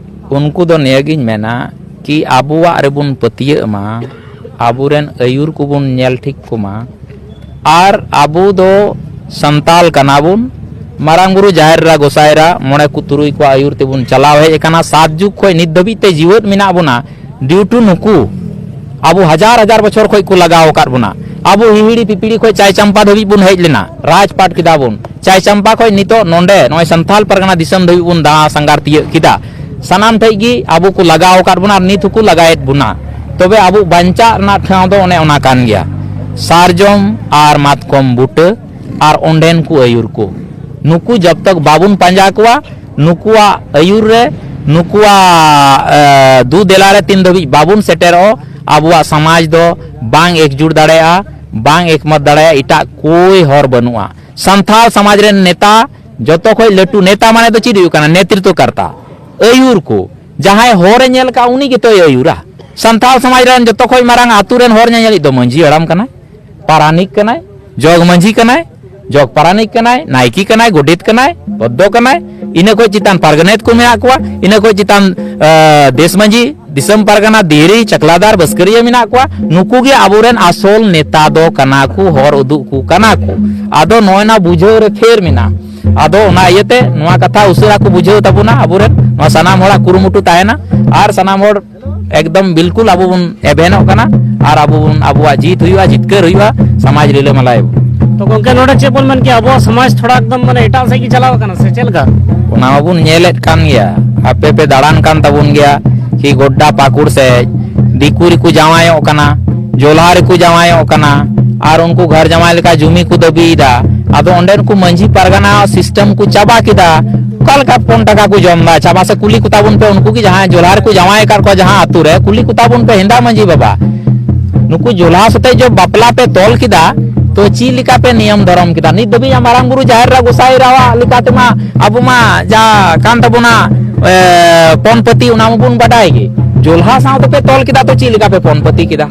ᱩᱱᱠᱩ ᱫᱚ ᱱᱤᱭᱟᱹᱜᱤᱧ ᱢᱮᱱᱟ ᱠᱤ ᱟᱵᱚᱣᱟᱜ ᱨᱮᱵᱚᱱ ᱯᱟᱹᱛᱭᱟᱹᱜ ᱢᱟ, ᱟᱵᱚᱨᱮᱱ ᱟᱹᱭᱩᱨ ᱠᱚᱵᱚᱱ ᱧᱮᱞ ᱴᱷᱤᱠ ᱠᱚᱢᱟ᱾ ᱟᱨ ᱟᱵᱚ ᱫᱚ ᱥᱟᱱᱛᱟᱞ ᱠᱟᱱᱟ ᱵᱚᱱ, ᱢᱟᱨᱟᱝ ᱵᱩᱨᱩ, ᱡᱟᱦᱮᱨ ᱮᱨᱟ, ᱜᱚᱸᱥᱟᱭ ᱮᱨᱟ, ᱢᱚᱬᱮ ᱠᱚ ᱛᱩᱨᱩᱭ ᱠᱚᱣᱟᱜ ᱟᱹᱭᱩᱨ ᱛᱮᱵᱚᱱ ᱪᱟᱞᱟᱣ ᱦᱮᱡ ᱟᱠᱟᱱᱟ᱾ ᱥᱟᱛ ᱡᱩᱜᱽ ᱠᱷᱚᱱ ᱱᱤᱛ ᱫᱷᱟᱹᱵᱤᱡ ᱛᱮ ᱡᱤᱣᱮᱫ ᱢᱮᱱᱟᱜ ᱵᱚᱱᱟ, due to ᱱᱩᱠᱩ᱾ ᱟᱵᱚ ᱦᱟᱡᱟᱨ ᱦᱟᱡᱟᱨ ᱵᱚᱪᱷᱚᱨ ᱠᱷᱚᱱ ᱠᱚ ᱞᱟᱜᱟᱣ ᱟᱠᱟᱫ ᱵᱚᱱᱟ᱾ ᱟᱵᱚ ᱦᱤᱦᱤᱲᱤ ᱯᱤᱯᱤᱲᱤ ᱠᱷᱚᱱ ᱪᱟᱭ ᱪᱟᱢᱯᱟ ᱫᱷᱟᱹᱵᱤᱡ ᱵᱚᱱ ᱦᱮᱡ ᱞᱮᱱᱟ, ᱨᱟᱡᱽᱯᱟᱴ ᱠᱮᱫᱟ ᱵᱚᱱ᱾ ᱪᱟᱭ ᱪᱟᱢᱯᱟ ᱠᱷᱚᱱ ᱱᱤᱛᱚᱜ ᱱᱚᱰᱮ ᱱᱚᱜᱼᱚᱭ ᱥᱟᱱᱛᱟᱞ ᱯᱟᱨᱜᱟᱱᱟ ᱫᱤᱥᱚᱢ ᱫᱷᱟᱹᱵᱤᱡ ᱵᱚᱱ ᱫᱟᱬᱟ ᱥᱟᱸᱜᱟᱨ ᱛᱤᱭᱟᱹᱜ ᱠᱮᱫᱟ᱾ ᱥᱟᱱᱟᱢ ᱴᱷᱮᱡ ᱜᱮ ᱟᱵᱚ ᱠᱚ ᱞᱟᱜᱟᱣ ᱟᱠᱟᱫ ᱵᱚᱱᱟ ᱟᱨ ᱱᱤᱛ ᱦᱚᱸᱠᱚ ᱞᱟᱜᱟᱭᱮᱫ ᱵᱚᱱᱟ᱾ ᱛᱚᱵᱮ ᱟᱵᱚ ᱵᱟᱧᱪᱟᱜ ᱨᱮᱱᱟᱜ ᱴᱷᱟᱶ ᱫᱚ ᱚᱱᱮ ᱚᱱᱟ ᱠᱟᱱ ᱜᱮᱭᱟ, ᱥᱟᱨᱡᱚᱢ ᱟᱨ ᱢᱟᱛᱠᱚᱢ ᱵᱩᱴᱟᱹ ᱟᱨ ᱚᱸᱰᱮᱱ ᱠᱚ ᱟᱹᱭᱩᱨ ᱠᱚ᱾ ᱱᱩᱠᱩ ᱡᱟᱵ ᱛᱟᱠ ᱵᱟᱵᱚᱱ ᱯᱟᱸᱡᱟ ᱠᱚᱣᱟ, ᱱᱩᱠᱩᱣᱟᱜ ᱟᱹᱭᱩᱨ ᱨᱮ, ᱱᱩᱠᱩᱣᱟᱜ, ᱮ, ᱫᱩ ᱫᱮᱞᱟ ᱨᱮ ᱛᱤᱱ ᱫᱷᱟᱹᱵᱤᱡ ᱵᱟᱵᱚᱱ ᱥᱮᱴᱮᱨᱚᱜ, ᱟᱵᱚᱣᱟᱜ ᱥᱚᱢᱟᱡᱽ ᱫᱚ ᱵᱟᱝ ᱮᱠᱡᱩᱴ ᱫᱟᱲᱮᱭᱟᱜᱼᱟ, ᱵᱟᱝ ᱮᱠᱢᱚᱛ ᱫᱟᱲᱮᱭᱟᱜᱼᱟ, ᱮᱴᱟᱜ ᱠᱳᱭ ᱦᱚᱨ ᱵᱟᱹᱱᱩᱜᱼᱟ᱾ ᱥᱟᱱᱛᱟᱲ ᱥᱚᱢᱟᱡᱽ ᱨᱮᱱ ᱱᱮᱛᱟ, ᱡᱚᱛᱚ ᱠᱷᱚᱡ ᱞᱟᱹᱴᱩ ᱱᱮᱛᱟ ᱢᱟᱱᱮ ᱫᱚ ᱪᱮᱫ ᱦᱩᱭᱩᱜ ᱠᱟᱱᱟ? ᱱᱮᱛᱨᱤᱛᱚ ᱠᱟᱨᱛᱟ, ᱟᱹᱭᱩᱨ ᱠᱚ᱾ ᱡᱟᱦᱟᱸᱭ ᱦᱚᱨᱮ ᱧᱮᱞ ᱠᱟᱜᱼᱟ, ᱩᱱᱤ ᱜᱮᱛᱚᱭ ᱟᱹᱭᱩᱨᱟ᱾ ᱥᱟᱱᱛᱟᱲ ᱥᱚᱢᱟᱡᱽ ᱨᱮᱱ ᱡᱚᱛᱚ ᱠᱷᱚᱱ ᱢᱟᱨᱟᱝ ᱟᱹᱛᱩ ᱨᱮᱱ ᱦᱚᱲ ᱧᱮᱧᱮᱞᱤᱡ ᱫᱚ ᱢᱟᱹᱡᱷᱤ ᱦᱟᱲᱟᱢ ᱠᱟᱱᱟᱭ, ᱯᱟᱨᱟᱱᱤᱠ ᱠᱟᱱᱟᱭ, ᱡᱚᱜᱽ ᱢᱟᱹᱡᱷᱤ ᱠᱟᱱᱟᱭ, ᱡᱚᱜᱽ ᱯᱟᱨᱟᱱᱤᱠ ᱠᱟᱱᱟᱭ, ᱱᱟᱭᱠᱮ ᱠᱟᱱᱟᱭ, ᱜᱚᱰᱮᱛ ᱠᱟᱱᱟᱭ, ᱯᱚᱫᱽᱫᱚ ᱠᱟᱱᱟᱭ, ᱤᱱᱟᱹ ᱠᱷᱚᱱ ᱪᱮᱛᱟᱱ ᱯᱟᱨᱜᱟᱱᱮᱛ ᱠᱚ ᱢᱮᱱᱟᱜ ᱠᱚᱣᱟ, ᱤᱱᱟᱹ ᱠᱷᱚᱱ ᱪᱮᱛᱟᱱ, ᱟᱸ, ᱫᱮᱥ ᱢᱟᱹᱡᱷᱤ, ᱫᱤᱥᱚᱢ ᱯᱟᱨᱜᱟᱱᱟ, ᱫᱤᱦᱨᱤ, ᱪᱟᱠᱞᱟᱫᱟᱨ, ᱵᱟᱹᱥᱠᱟᱹᱨᱤᱭᱟᱹ ᱢᱮᱱᱟᱜ ᱠᱚᱣᱟ᱾ ᱱᱩᱠᱩ ᱜᱮ ᱟᱵᱚᱨᱮᱱ ᱟᱥᱚᱞ ᱱᱮᱛᱟ ᱫᱚ ᱠᱟᱱᱟ ᱠᱚ, ᱦᱚᱨ ᱩᱫᱩᱜ ᱠᱚ ᱠᱟᱱᱟ ᱠᱚ᱾ ᱟᱫᱚ ᱱᱚᱜᱼᱚᱭ ᱱᱟ ᱵᱩᱡᱷᱟᱹᱣ ᱨᱮ ᱯᱷᱮᱨ ᱢᱮᱱᱟᱜᱼᱟ᱾ ᱟᱫᱚ ᱚᱱᱟ ᱤᱭᱟᱹᱛᱮ ᱱᱚᱣᱟ ᱠᱟᱛᱷᱟ ᱩᱥᱟᱹᱨᱟ ᱠᱚ ᱵᱩᱡᱷᱟᱹᱣ ᱛᱟᱵᱚᱱᱟ ᱟᱵᱚᱨᱮᱱ, ᱱᱚᱣᱟ ᱥᱟᱱᱟᱢ ᱦᱚᱲᱟᱜ ᱠᱩᱨᱩᱢᱩᱴᱩ ᱛᱟᱦᱮᱱᱟ᱾ ᱟᱨ ᱥᱟᱱᱟᱢ ᱦᱚᱲ ᱮᱠᱫᱚᱢ ᱵᱤᱞᱠᱩᱞ ᱟᱵᱚ ᱵᱚᱱ ᱮᱵᱷᱮᱱᱚᱜ ᱠᱟᱱᱟ ᱟᱨ ᱟᱵᱚ ᱵᱚᱱ, ᱟᱵᱚᱣᱟᱜ ᱡᱤᱛ ᱦᱩᱭᱩᱜᱼᱟ, ᱡᱤᱛᱠᱟᱹᱨ ᱦᱩᱭᱩᱜᱼᱟ, ᱥᱚᱢᱟᱡᱽ ᱨᱤᱞᱟᱹᱢᱟᱞᱟᱭ ᱟᱵᱚ᱾ ᱛᱚ ᱜᱚᱝᱠᱮ, ᱱᱚᱰᱮ ᱪᱮᱫ ᱵᱚᱱ ᱢᱮᱱ ᱠᱮᱭᱟ, ᱟᱵᱚᱣᱟᱜ ᱥᱚᱢᱟᱡᱽ ᱛᱷᱚᱲᱟ ᱮᱠᱫᱚᱢ ᱢᱟᱱᱮ ᱮᱴᱟᱜ ᱥᱮᱫ ᱜᱮ ᱪᱟᱞᱟᱣ ᱟᱠᱟᱱᱟ ᱥᱮ ᱪᱮᱫ ᱞᱮᱠᱟ? ᱚᱱᱟ ᱢᱟᱵᱚᱱ ᱧᱮᱞᱮᱫ ᱠᱟᱱ ᱜᱮᱭᱟ, ᱟᱯᱮ ᱯᱮ ᱫᱟᱬᱟᱱ ᱠᱟᱱ ᱛᱟᱵᱚᱱ ᱜᱮᱭᱟ ᱠᱤ ᱜᱚᱰᱰᱟ ᱯᱟᱹᱠᱩᱲ ᱥᱮᱫ, ᱫᱤᱠᱩ ᱨᱮᱠᱚ ᱡᱟᱶᱟᱭᱚᱜ ᱠᱟᱱᱟ, ᱡᱚᱞᱦᱟ ᱨᱮᱠᱚ ᱡᱟᱶᱟᱭᱚᱜ ᱠᱟᱱᱟ, ᱟᱨ ᱩᱱᱠᱩ ᱜᱷᱚᱨ ᱡᱟᱶᱟᱭ ᱞᱮᱠᱟ ᱡᱩᱢᱤ ᱠᱚ ᱫᱟᱹᱵᱤᱭᱮᱫᱟ᱾ ᱟᱫᱚ ᱚᱸᱰᱮᱱ ᱠᱚ ᱢᱟᱹᱡᱷᱤ ᱯᱟᱨᱜᱟᱱᱟ ᱥᱤᱥᱴᱮᱢ ᱠᱚ ᱪᱟᱵᱟ ᱠᱮᱫᱟ, ᱚᱠᱟ ᱞᱮᱠᱟ ᱯᱚᱱ ᱴᱟᱠᱟ ᱠᱚ ᱡᱚᱢ ᱮᱫᱟ? ᱪᱟᱵᱟ ᱥᱮ ᱠᱩᱞᱤ ᱠᱚ ᱛᱟᱵᱚᱱ ᱯᱮ, ᱩᱱᱠᱩ ᱜᱮ ᱡᱟᱦᱟᱸᱭ ᱡᱚᱞᱦᱟ ᱨᱮᱠᱚ ᱡᱟᱶᱟᱭ ᱟᱠᱟᱫ ᱠᱚᱣᱟ ᱡᱟᱦᱟᱸ ᱟᱛᱳ ᱨᱮ, ᱠᱩᱞᱤ ᱠᱚ ᱛᱟᱵᱚᱱ ᱯᱮ ᱦᱮᱸᱫᱟ ᱢᱟᱹᱡᱷᱤ ᱵᱟᱵᱟ, ᱱᱩᱠᱩ ᱡᱚᱞᱦᱟ ᱥᱟᱛᱮ ᱡᱚ ᱵᱟᱯᱞᱟ ᱯᱮ ᱛᱚᱞ ᱠᱮᱫᱟ, ᱛᱚ ᱪᱮᱫ ᱞᱮᱠᱟ ᱯᱮ ᱱᱤᱭᱚᱢ ᱫᱷᱚᱨᱚᱢ ᱠᱮᱫᱟ? ᱱᱤᱛ ᱫᱷᱟᱹᱵᱤᱡ ᱢᱟᱨᱟᱝ ᱵᱩᱨᱩ ᱡᱟᱦᱮᱨ ᱮᱨᱟ ᱜᱚᱸᱥᱟᱭ ᱮᱨᱟᱣᱟᱜ ᱞᱮᱠᱟ ᱛᱮᱢᱟ ᱟᱵᱚ ᱢᱟ ᱡᱟ ᱠᱟᱱ ᱛᱟᱵᱚᱱᱟ, ᱮ, ᱯᱚᱱ ᱯᱟᱹᱛᱤ, ᱚᱱᱟ ᱢᱟᱵᱚᱱ ᱵᱟᱰᱟᱭ ᱜᱮ᱾ ᱡᱚᱞᱦᱟ ᱥᱟᱶ ᱛᱮᱯᱮ ᱛᱚᱞ ᱠᱮᱫᱟ, ᱛᱚ ᱪᱮᱫ ᱞᱮᱠᱟ ᱯᱮ ᱯᱚᱱ ᱯᱟᱹᱛᱤ ᱠᱮᱫᱟ?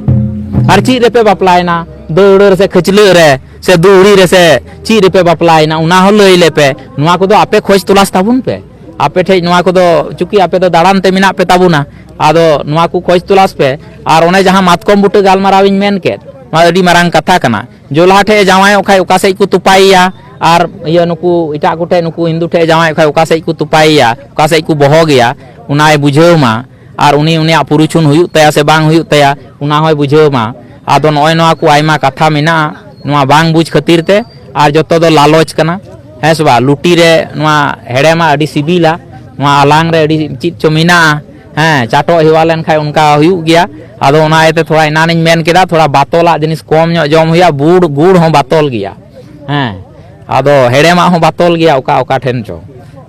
ᱟᱨ ᱪᱮᱫ ᱨᱮᱯᱮ ᱵᱟᱯᱞᱟᱭᱮᱱᱟ? ᱫᱟᱹᱣᱲᱟᱹ ᱨᱮ ᱥᱮ ᱠᱷᱟᱹᱪᱞᱟᱹᱜ ᱨᱮ ᱥᱮ ᱫᱩᱦᱲᱤ ᱨᱮ ᱥᱮ ᱪᱮᱫ ᱨᱮᱯᱮ ᱵᱟᱯᱞᱟᱭᱮᱱᱟ, ᱚᱱᱟ ᱦᱚᱸ ᱞᱟᱹᱭ ᱞᱮᱯᱮ᱾ ᱱᱚᱣᱟ ᱠᱚᱫᱚ ᱟᱯᱮ ᱠᱷᱚᱡᱽ ᱛᱚᱞᱟᱥ ᱛᱟᱵᱚᱱ ᱯᱮ᱾ ᱟᱯᱮ ᱴᱷᱮᱡ ᱱᱚᱣᱟ ᱠᱚᱫᱚ, ᱪᱩᱸᱠᱤ ᱟᱯᱮ ᱫᱚ ᱫᱟᱬᱟᱱ ᱛᱮ ᱢᱮᱱᱟᱜ ᱯᱮ ᱛᱟᱵᱚᱱᱟ, ᱟᱫᱚ ᱱᱚᱣᱟ ᱠᱚ ᱠᱷᱚᱡᱽ ᱛᱚᱞᱟᱥ ᱯᱮ᱾ ᱟᱨ ᱚᱱᱮ ᱡᱟᱦᱟᱸ ᱢᱟᱛᱠᱚᱢ ᱵᱩᱴᱟᱹ ᱜᱟᱞᱢᱟᱨᱟᱣ ᱤᱧ ᱢᱮᱱ ᱠᱮᱫ, ᱱᱚᱣᱟ ᱟᱹᱰᱤ ᱢᱟᱨᱟᱝ ᱠᱟᱛᱷᱟ ᱠᱟᱱᱟ᱾ ᱡᱚᱞᱦᱟ ᱴᱷᱮᱡ ᱮ ᱡᱟᱶᱟᱭᱚᱜ ᱠᱷᱟᱡ ᱚᱠᱟ ᱥᱮᱫ ᱠᱚ ᱛᱚᱯᱟᱭᱮᱭᱟ? ᱟᱨ ᱤᱭᱟᱹ, ᱱᱩᱠᱩ ᱮᱴᱟᱜ ᱠᱚᱴᱷᱮᱡ, ᱱᱩᱠᱩ ᱦᱤᱱᱫᱩ ᱴᱷᱮᱡ ᱮ ᱡᱟᱶᱟᱭᱚᱜ ᱠᱷᱟᱡ ᱚᱠᱟ ᱥᱮᱫ ᱠᱚ ᱛᱚᱯᱟᱭᱮᱭᱟ, ᱚᱠᱟ ᱥᱮᱫ ᱠᱚ ᱵᱚᱦᱚᱜᱮᱭᱟ, ᱚᱱᱟᱭ ᱵᱩᱡᱷᱟᱹᱣ ᱢᱟ᱾ ᱟᱨ ᱩᱱᱤ, ᱩᱱᱤᱭᱟᱜ ᱯᱩᱨᱩᱪᱷᱩᱱ ᱦᱩᱭᱩᱜ ᱛᱟᱭᱟ ᱥᱮ ᱵᱟᱝ ᱦᱩᱭᱩᱜ ᱛᱟᱭᱟ, ᱚᱱᱟ ᱦᱚᱸᱭ ᱵᱩᱡᱷᱟᱹᱣ ᱢᱟ᱾ ᱟᱫᱚ ᱱᱚᱜᱼᱚᱭ ᱱᱚᱣᱟ ᱠᱚ ᱟᱭᱢᱟ ᱠᱟᱛᱷᱟ ᱢᱮᱱᱟᱜᱼᱟ, ᱱᱚᱣᱟ ᱵᱟᱝ ᱵᱩᱡᱽ ᱠᱷᱟᱹᱛᱤᱨ ᱛᱮ᱾ ᱟᱨ ᱡᱚᱛᱚ ᱫᱚ ᱞᱟᱞᱚᱪ ᱠᱟᱱᱟ, ᱦᱮᱸ ᱥᱮ ᱵᱟᱝ? ᱞᱩᱴᱤ ᱨᱮ ᱱᱚᱣᱟ ᱦᱮᱲᱮᱢᱟ ᱟᱹᱰᱤ ᱥᱤᱵᱤᱞᱟ, ᱱᱚᱣᱟ ᱟᱞᱟᱝ ᱨᱮ ᱟᱹᱰᱤ ᱪᱮᱫ ᱪᱚ ᱢᱮᱱᱟᱜᱼᱟ, ᱦᱮᱸ, ᱪᱟᱴᱚᱜ ᱦᱮᱣᱟ ᱞᱮᱱᱠᱷᱟᱡ ᱚᱱᱠᱟ ᱦᱩᱭᱩᱜ ᱜᱮᱭᱟ᱾ ᱟᱫᱚ ᱚᱱᱟ ᱤᱭᱟᱹᱛᱮ ᱛᱷᱚᱲᱟ ᱮᱱᱟᱱᱤᱧ ᱢᱮᱱ ᱠᱮᱫᱟ, ᱛᱷᱚᱲᱟ ᱵᱟᱛᱚᱞᱟᱜ ᱡᱤᱱᱤᱥ ᱠᱚᱢ ᱧᱚᱜ ᱡᱚᱢ ᱦᱩᱭᱩᱜᱼᱟ, ᱵᱩᱲ, ᱜᱩᱲ ᱦᱚᱸ ᱵᱟᱛᱚᱞ ᱜᱮᱭᱟ, ᱦᱮᱸ, ᱟᱫᱚ ᱦᱮᱲᱮᱢᱟᱜ ᱦᱚᱸ ᱵᱟᱛᱚᱞ ᱜᱮᱭᱟ ᱚᱠᱟ ᱚᱠᱟ ᱴᱷᱮᱱ ᱪᱚ᱾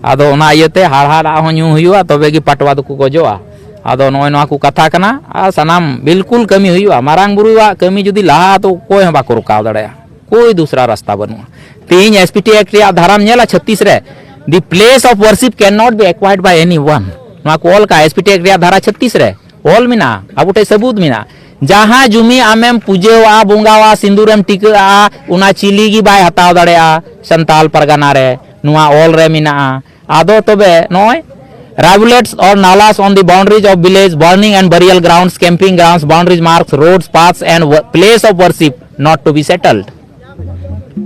ᱟᱫᱚ ᱚᱱᱟ ᱤᱭᱟᱹᱛᱮ ᱦᱟᱲᱦᱟᱫᱟᱜ ᱦᱚᱸ ᱧᱩ ᱦᱩᱭᱩᱜᱼᱟ, ᱛᱚᱵᱮ ᱜᱮ ᱯᱟᱴᱣᱟ ᱫᱚᱠᱚ ᱜᱚᱡᱚᱜᱼᱟ᱾ ᱟᱫᱚ ᱱᱚᱜᱼᱚᱭ ᱱᱚᱣᱟ ᱠᱚ ᱠᱟᱛᱷᱟ ᱠᱟᱱᱟ, ᱟᱨ ᱥᱟᱱᱟᱢ ᱵᱤᱞᱠᱩᱞ ᱠᱟᱹᱢᱤ ᱦᱩᱭᱩᱜᱼᱟ᱾ ᱢᱟᱨᱟᱝ ᱵᱩᱨᱩᱣᱟᱜ ᱠᱟᱹᱢᱤ ᱡᱩᱫᱤ ᱞᱟᱦᱟ, ᱛᱚ ᱚᱠᱚᱭ ᱦᱚᱸ ᱵᱟᱠᱚ ᱨᱚᱠᱟᱣ ᱫᱟᱲᱮᱭᱟᱜᱼᱟ, ᱠᱳᱭ ᱫᱩᱥᱨᱟ ᱨᱟᱥᱛᱟ ᱵᱟᱹᱱᱩᱜᱼᱟ᱾ ᱛᱮᱦᱮᱧ ᱮᱥ ᱯᱤ ᱴᱤ ᱮᱠᱴ ᱨᱮᱭᱟᱜ ᱫᱷᱟᱨᱟᱢ ᱧᱮᱞᱟ ᱪᱷᱟᱛᱤᱥ ᱨᱮ, "The place of worship cannot be acquired by any one", ᱱᱚᱣᱟ ᱠᱚ ᱚᱞ ᱠᱟᱜᱼᱟ ᱮᱥ ᱯᱤ ᱴᱤ ᱮᱠᱴ ᱨᱮᱭᱟᱜ ᱫᱷᱟᱨᱟ ᱪᱷᱟᱛᱤᱥ ᱨᱮ᱾ ᱚᱞ ᱢᱮᱱᱟᱜᱼᱟ, ᱟᱵᱚ ᱴᱷᱮᱱ ᱥᱟᱹᱵᱩᱛ ᱢᱮᱱᱟᱜᱼᱟ᱾ ᱡᱟᱦᱟᱸ ᱡᱩᱢᱤ ᱟᱢᱮᱢ ᱯᱩᱡᱟᱹᱣᱟᱜᱼᱟ, ᱵᱚᱸᱜᱟᱣᱟ, ᱥᱤᱸᱫᱩᱨᱮᱢ ᱴᱤᱠᱟᱹᱜᱼᱟ, ᱚᱱᱟ ᱪᱤᱞᱤ ᱜᱮ ᱵᱟᱭ ᱦᱟᱛᱟᱣ ᱫᱟᱲᱮᱭᱟᱜᱼᱟ᱾ ᱥᱟᱱᱛᱟᱞ ᱯᱟᱨᱜᱟᱱᱟ ᱨᱮ ᱱᱚᱣᱟ ᱚᱞ ᱨᱮ ᱢᱮᱱᱟᱜᱼᱟ᱾ ᱟᱫᱚ ᱛᱚᱵᱮ ᱱᱚᱜᱼᱚᱭ, rivulets or nalas on the boundaries of village, burning and burial grounds, camping grounds, boundaries marks, roads, paths and wo- place of worship not to be settled.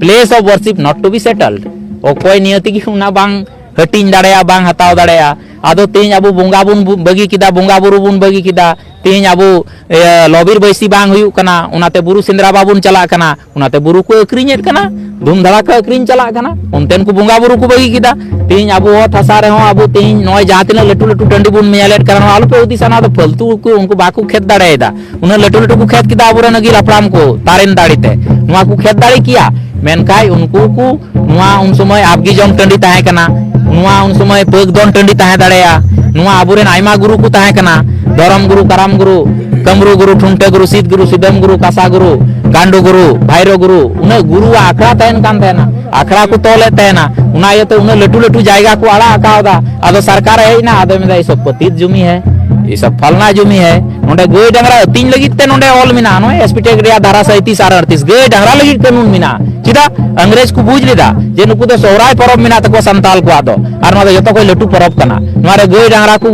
Place of worship not to be settled. ᱚᱠᱚᱭ ᱱᱤᱭᱟᱹ ᱛᱮᱜᱮ ᱚᱱᱟ ᱵᱟᱝ ᱦᱟᱹᱴᱤᱧ ᱫᱟᱲᱮᱭᱟᱜᱼᱟ, ᱵᱟᱝ ᱦᱟᱛᱟᱣ ᱫᱟᱲᱮᱭᱟᱜᱼᱟ᱾ ᱟᱫᱚ ᱛᱮᱦᱮᱧ ᱟᱵᱚ ᱵᱚᱸᱜᱟ ᱵᱚᱱ ᱵᱩ- ᱵᱟᱹᱜᱤ ᱠᱮᱫᱟ, ᱵᱚᱸᱜᱟ ᱵᱩᱨᱩ ᱵᱚᱱ ᱵᱟᱹᱜᱤ ᱠᱮᱫᱟ, ᱛᱮᱦᱮᱧ ᱟᱵᱚ, ᱤᱭᱟᱹ, ᱞᱚᱵᱤᱨ ᱵᱟᱹᱭᱥᱤ ᱵᱟᱝ ᱦᱩᱭᱩᱜ ᱠᱟᱱᱟ, ᱚᱱᱟᱛᱮ ᱵᱩᱨᱩ ᱥᱮᱸᱫᱽᱨᱟ ᱵᱟᱵᱚᱱ ᱪᱟᱞᱟᱜ ᱠᱟᱱᱟ, ᱚᱱᱟᱛᱮ ᱵᱩᱨᱩ ᱠᱚ ᱟᱹᱠᱷᱨᱤᱧᱮᱫ ᱠᱟᱱᱟ, ᱫᱷᱩᱢ ᱫᱷᱟᱲᱟᱠᱟ ᱟᱹᱠᱷᱨᱤᱧ ᱪᱟᱞᱟᱜ ᱠᱟᱱᱟ, ᱚᱱᱛᱮᱱ ᱠᱚ ᱵᱚᱸᱜᱟ ᱵᱩᱨᱩ ᱠᱚ ᱵᱟᱹᱜᱤ ᱠᱮᱫᱟ᱾ ᱛᱮᱦᱮᱧ ᱟᱵᱚ ᱚᱛ ᱦᱟᱥᱟ ᱨᱮᱦᱚᱸ ᱟᱵᱚ ᱛᱮᱦᱮᱧ ᱱᱚᱜᱼᱚᱭ ᱡᱟᱦᱟᱸ ᱛᱤᱱᱟᱹᱜ ᱞᱟᱹᱴᱩ ᱞᱟᱹᱴᱩ ᱴᱟᱺᱰᱤ ᱵᱚᱱ ᱧᱮᱞᱮᱫ ᱠᱟᱱᱟ, ᱱᱚᱣᱟ ᱟᱞᱚᱯᱮ ᱦᱩᱫᱤᱥᱟ, ᱱᱚᱣᱟ ᱫᱚ ᱯᱷᱟᱹᱞᱛᱩ ᱠᱚ, ᱩᱱᱠᱩ ᱵᱟᱠᱚ ᱠᱷᱮᱛ ᱫᱟᱲᱮᱭᱟᱫᱟ᱾ ᱩᱱᱟᱹᱜ ᱞᱟᱹᱴᱩ ᱞᱟᱹᱴᱩ ᱠᱚ ᱠᱷᱮᱛ ᱠᱮᱫᱟ ᱟᱵᱚᱨᱮᱱ ᱟᱹᱜᱤᱞ ᱦᱟᱯᱲᱟᱢ ᱠᱚ ᱛᱟᱨᱮᱱ ᱫᱟᱲᱮ ᱛᱮ᱾ ᱱᱚᱣᱟ ᱠᱚ ᱠᱷᱮᱛ ᱫᱟᱲᱮ ᱠᱮᱭᱟ, ᱢᱮᱱᱠᱷᱟᱱ ᱩᱱᱠᱩ ᱠᱚ, ᱱᱚᱣᱟ ᱩᱱ ᱥᱚᱢᱚᱭ ᱟᱵᱜᱤ ᱡᱚᱢ ᱴᱟᱺᱰᱤ ᱛᱟᱦᱮᱸ ᱠᱟᱱᱟ, ᱱᱚᱣᱟ ᱩᱱ ᱥᱚᱢᱚᱭ ᱯᱟᱹᱠ ᱫᱚᱱ ᱴᱟᱺᱰᱤ ᱛᱟᱦᱮᱸ ᱫᱟᱲᱮᱭᱟᱜᱼᱟ, ᱱᱚᱣᱟ ᱟᱵᱚᱨᱮᱱ ᱟᱭᱢᱟ ᱜᱩᱨᱩ ᱠᱚ ᱛᱟᱦᱮᱸ ᱠᱟᱱᱟ, ᱫᱷᱚᱨᱚᱢ ᱜᱩᱨᱩ, ᱠᱟᱨᱟᱢ ᱜᱩᱨᱩ, ᱠᱟᱹᱢᱨᱩ ᱜᱩᱨᱩ, ᱴᱷᱩᱱᱴᱟᱹ ᱜᱩᱨᱩ, ᱥᱤᱫ ᱜᱩᱨᱩ, ᱥᱤᱫᱟᱹᱢ ᱜᱩᱨᱩ, ᱠᱟᱥᱟ ᱜᱩᱨᱩ, ᱜᱟᱱᱰᱩ ᱜᱩᱨᱩ, ᱵᱷᱟᱭᱨᱚ ᱜᱩᱨᱩ, ᱩᱱᱟᱹᱜ ᱜᱩᱨᱩᱣᱟᱜ ᱟᱠᱷᱲᱟ ᱛᱟᱦᱮᱱ ᱠᱟᱱ ᱛᱟᱦᱮᱱᱟ, ᱟᱠᱷᱲᱟ ᱠᱚ ᱛᱚᱞᱮᱫ ᱛᱟᱦᱮᱱᱟ᱾ ᱚᱱᱟ ᱤᱭᱟᱹᱛᱮ ᱩᱱᱟᱹᱜ ᱞᱟᱹᱴᱩ ᱞᱟᱹᱴᱩ ᱡᱟᱭᱜᱟ ᱠᱚ ᱟᱲᱟᱜ ᱟᱠᱟᱣᱫᱟ᱾ ᱟᱫᱚ ᱥᱚᱨᱠᱟᱨᱮ ᱦᱮᱡ ᱮᱱᱟ, ᱟᱫᱚᱭ ᱢᱮᱱᱫᱟ, "ᱮᱭ ᱥᱚᱵ ᱯᱚᱛᱤᱛ ᱡᱩᱢᱤ ᱦᱮ, ᱮᱭ ᱥᱚᱵ ᱯᱷᱟᱞᱱᱟ ᱡᱩᱢᱤ ᱦᱮ, ᱱᱚᱰᱮ ᱜᱟᱹᱭ ᱰᱟᱝᱨᱟ ᱟᱹᱛᱤᱧ ᱞᱟᱹᱜᱤᱫ ᱛᱮ ᱱᱚᱰᱮ ᱚᱞ ᱢᱮᱱᱟᱜᱼᱟ, ᱱᱚᱜᱼᱚᱭ ᱮᱥᱯᱤᱴᱮᱠ ᱨᱮᱭᱟᱜ ᱫᱷᱟᱨᱟ ᱥᱟᱸᱭᱛᱨᱤᱥ ᱟᱨ ᱟᱹᱲᱛᱤᱥ, ᱜᱟᱹᱭ ᱰᱟᱝᱨᱟ ᱞᱟᱹᱜᱤᱫ ᱠᱟᱹᱱᱩᱱ ᱢᱮᱱᱟᱜᱼᱟ᱾" ᱪᱮᱫᱟᱜ? ᱤᱝᱨᱮᱡᱽ ᱠᱚ ᱵᱩᱡᱽ ᱞᱮᱫᱟ ᱡᱮ ᱱᱩᱠᱩ ᱫᱚ ᱥᱚᱦᱨᱟᱭ ᱯᱚᱨᱚᱵᱽ ᱢᱮᱱᱟᱜ ᱛᱟᱠᱚᱣᱟ ᱥᱟᱱᱛᱟᱞ ᱠᱚᱣᱟᱜ ᱫᱚ, ᱟᱨ ᱱᱚᱣᱟ ᱫᱚ ᱡᱚᱛᱚ ᱠᱷᱚᱱ ᱞᱟᱹᱴᱩ ᱯᱚᱨᱚᱵᱽ ᱠᱟᱱᱟ, ᱱᱚᱣᱟ ᱨᱮ ᱜᱟᱹᱭ ᱰᱟᱝᱨᱟ ᱠᱚ,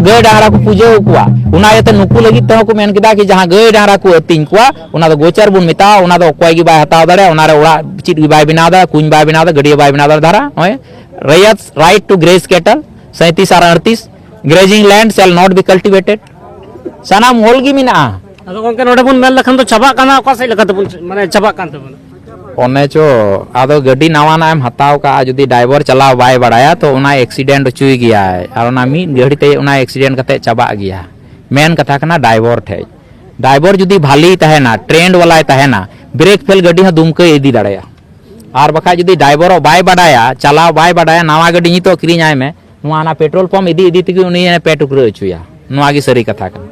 ᱜᱟᱹᱭ ᱰᱟᱝᱨᱟ ᱠᱚ ᱯᱩᱡᱟᱹ ᱟᱠᱚᱣᱟ᱾ ᱚᱱᱟ ᱤᱭᱟᱹᱛᱮ ᱱᱩᱠᱩ ᱞᱟᱹᱜᱤᱫ ᱛᱮᱦᱚᱸ ᱠᱚ ᱢᱮᱱ ᱠᱮᱫᱟ ᱠᱤ ᱡᱟᱦᱟᱸ ᱜᱟᱹᱭ ᱰᱟᱝᱨᱟ ᱠᱚ ᱟᱹᱛᱤᱧ ᱠᱚᱣᱟ, ᱚᱱᱟ ᱫᱚ ᱜᱚᱪᱟᱨ ᱵᱚᱱ ᱢᱮᱛᱟᱜᱼᱟ, ᱚᱱᱟ ᱫᱚ ᱚᱠᱚᱭ ᱜᱮ ᱵᱟᱭ ᱦᱟᱛᱟᱣ ᱫᱟᱲᱮᱭᱟᱜᱼᱟ, ᱚᱱᱟ ᱨᱮ ᱚᱲᱟᱜ ᱪᱮᱫ ᱜᱮ ᱵᱟᱭ ᱵᱮᱱᱟᱣ ᱫᱟᱲᱮᱭᱟᱜᱼᱟ, ᱠᱩᱧ ᱵᱟᱭ ᱵᱮᱱᱟᱣ ᱫᱟᱲᱮᱭᱟᱜᱼᱟ, ᱫᱷᱟᱨᱟ, ᱱᱚᱜᱼᱚᱭ rights, right to graze cattle, ᱥᱟᱸᱭᱛᱨᱤᱥ R ᱟᱹᱲᱛᱤᱥ, grazing land shall not be cultivated, ᱥᱟᱱᱟᱢ ᱚᱞ ᱜᱮ ᱢᱮᱱᱟᱜᱼᱟ᱾ ᱟᱫᱚ ᱜᱚᱝᱠᱮ, ᱱᱚᱰᱮ ᱵᱚᱱ ᱢᱮᱱ ᱞᱮᱠᱷᱟᱱ ᱫᱚ ᱪᱟᱵᱟᱜ ᱠᱟᱱᱟ, ᱚᱠᱟ ᱥᱮᱫ ᱞᱮᱠᱟᱛᱮᱵᱚᱱ, ᱢᱟᱱᱮ, ᱪᱟᱵᱟᱜ ᱠᱟᱱ ᱛᱟᱵᱚᱱᱟ? ᱚᱱᱮ ᱪᱚ, ᱟᱫᱚ ᱜᱟᱹᱰᱤ ᱱᱟᱣᱟᱱᱟᱜ ᱮᱢ ᱦᱟᱛᱟᱣ ᱠᱟᱜᱼᱟ, ᱡᱩᱫᱤ driver ᱪᱟᱞᱟᱣ ᱵᱟᱭ ᱵᱟᱲᱟᱭᱟ, ᱛᱚ ᱚᱱᱟ accident ᱦᱚᱪᱚᱭ ᱜᱮᱭᱟᱭ, ᱟᱨ ᱚᱱᱟ ᱢᱤᱫ ᱜᱷᱟᱹᱲᱤ ᱛᱮ ᱚᱱᱟ accident ᱠᱟᱛᱮ ᱪᱟᱵᱟᱜ ᱜᱮᱭᱟ᱾ ᱢᱮᱱ ᱠᱟᱛᱷᱟ ᱠᱟᱱᱟ driver ᱴᱷᱮᱡ᱾ Driver ᱡᱩᱫᱤ ᱵᱷᱟᱞᱤᱭ ᱛᱟᱦᱮᱱᱟ, trained ᱵᱟᱞᱟᱭ ᱛᱟᱦᱮᱱᱟ, brake fail ᱜᱟᱹᱰᱤ ᱦᱚᱸ ᱫᱩᱢᱠᱟᱹᱭ ᱤᱫᱤ ᱫᱟᱲᱮᱭᱟᱜᱼᱟ᱾ ᱟᱨ ᱵᱟᱠᱷᱟᱡ ᱡᱩᱫᱤ driver ᱚᱜ ᱵᱟᱭ ᱵᱟᱰᱟᱭᱟ, ᱪᱟᱞᱟᱣ ᱵᱟᱭ ᱵᱟᱰᱟᱭᱟ, ᱱᱟᱣᱟ ᱜᱟᱹᱰᱤ ᱱᱤᱛᱚᱜ ᱠᱤᱨᱤᱧ ᱟᱭ ᱢᱮ, ᱱᱚᱣᱟ ᱚᱱᱟ petrol pump ᱤᱫᱤ ᱤᱫᱤ ᱛᱮᱜᱮ ᱩᱱᱤ ᱯᱮ ᱴᱩᱠᱨᱟᱹ ᱦᱚᱪᱚᱭᱟ᱾ ᱱᱚᱣᱟ ᱜᱮ ᱥᱟᱹᱨᱤ ᱠᱟᱛᱷᱟ ᱠᱟᱱᱟ᱾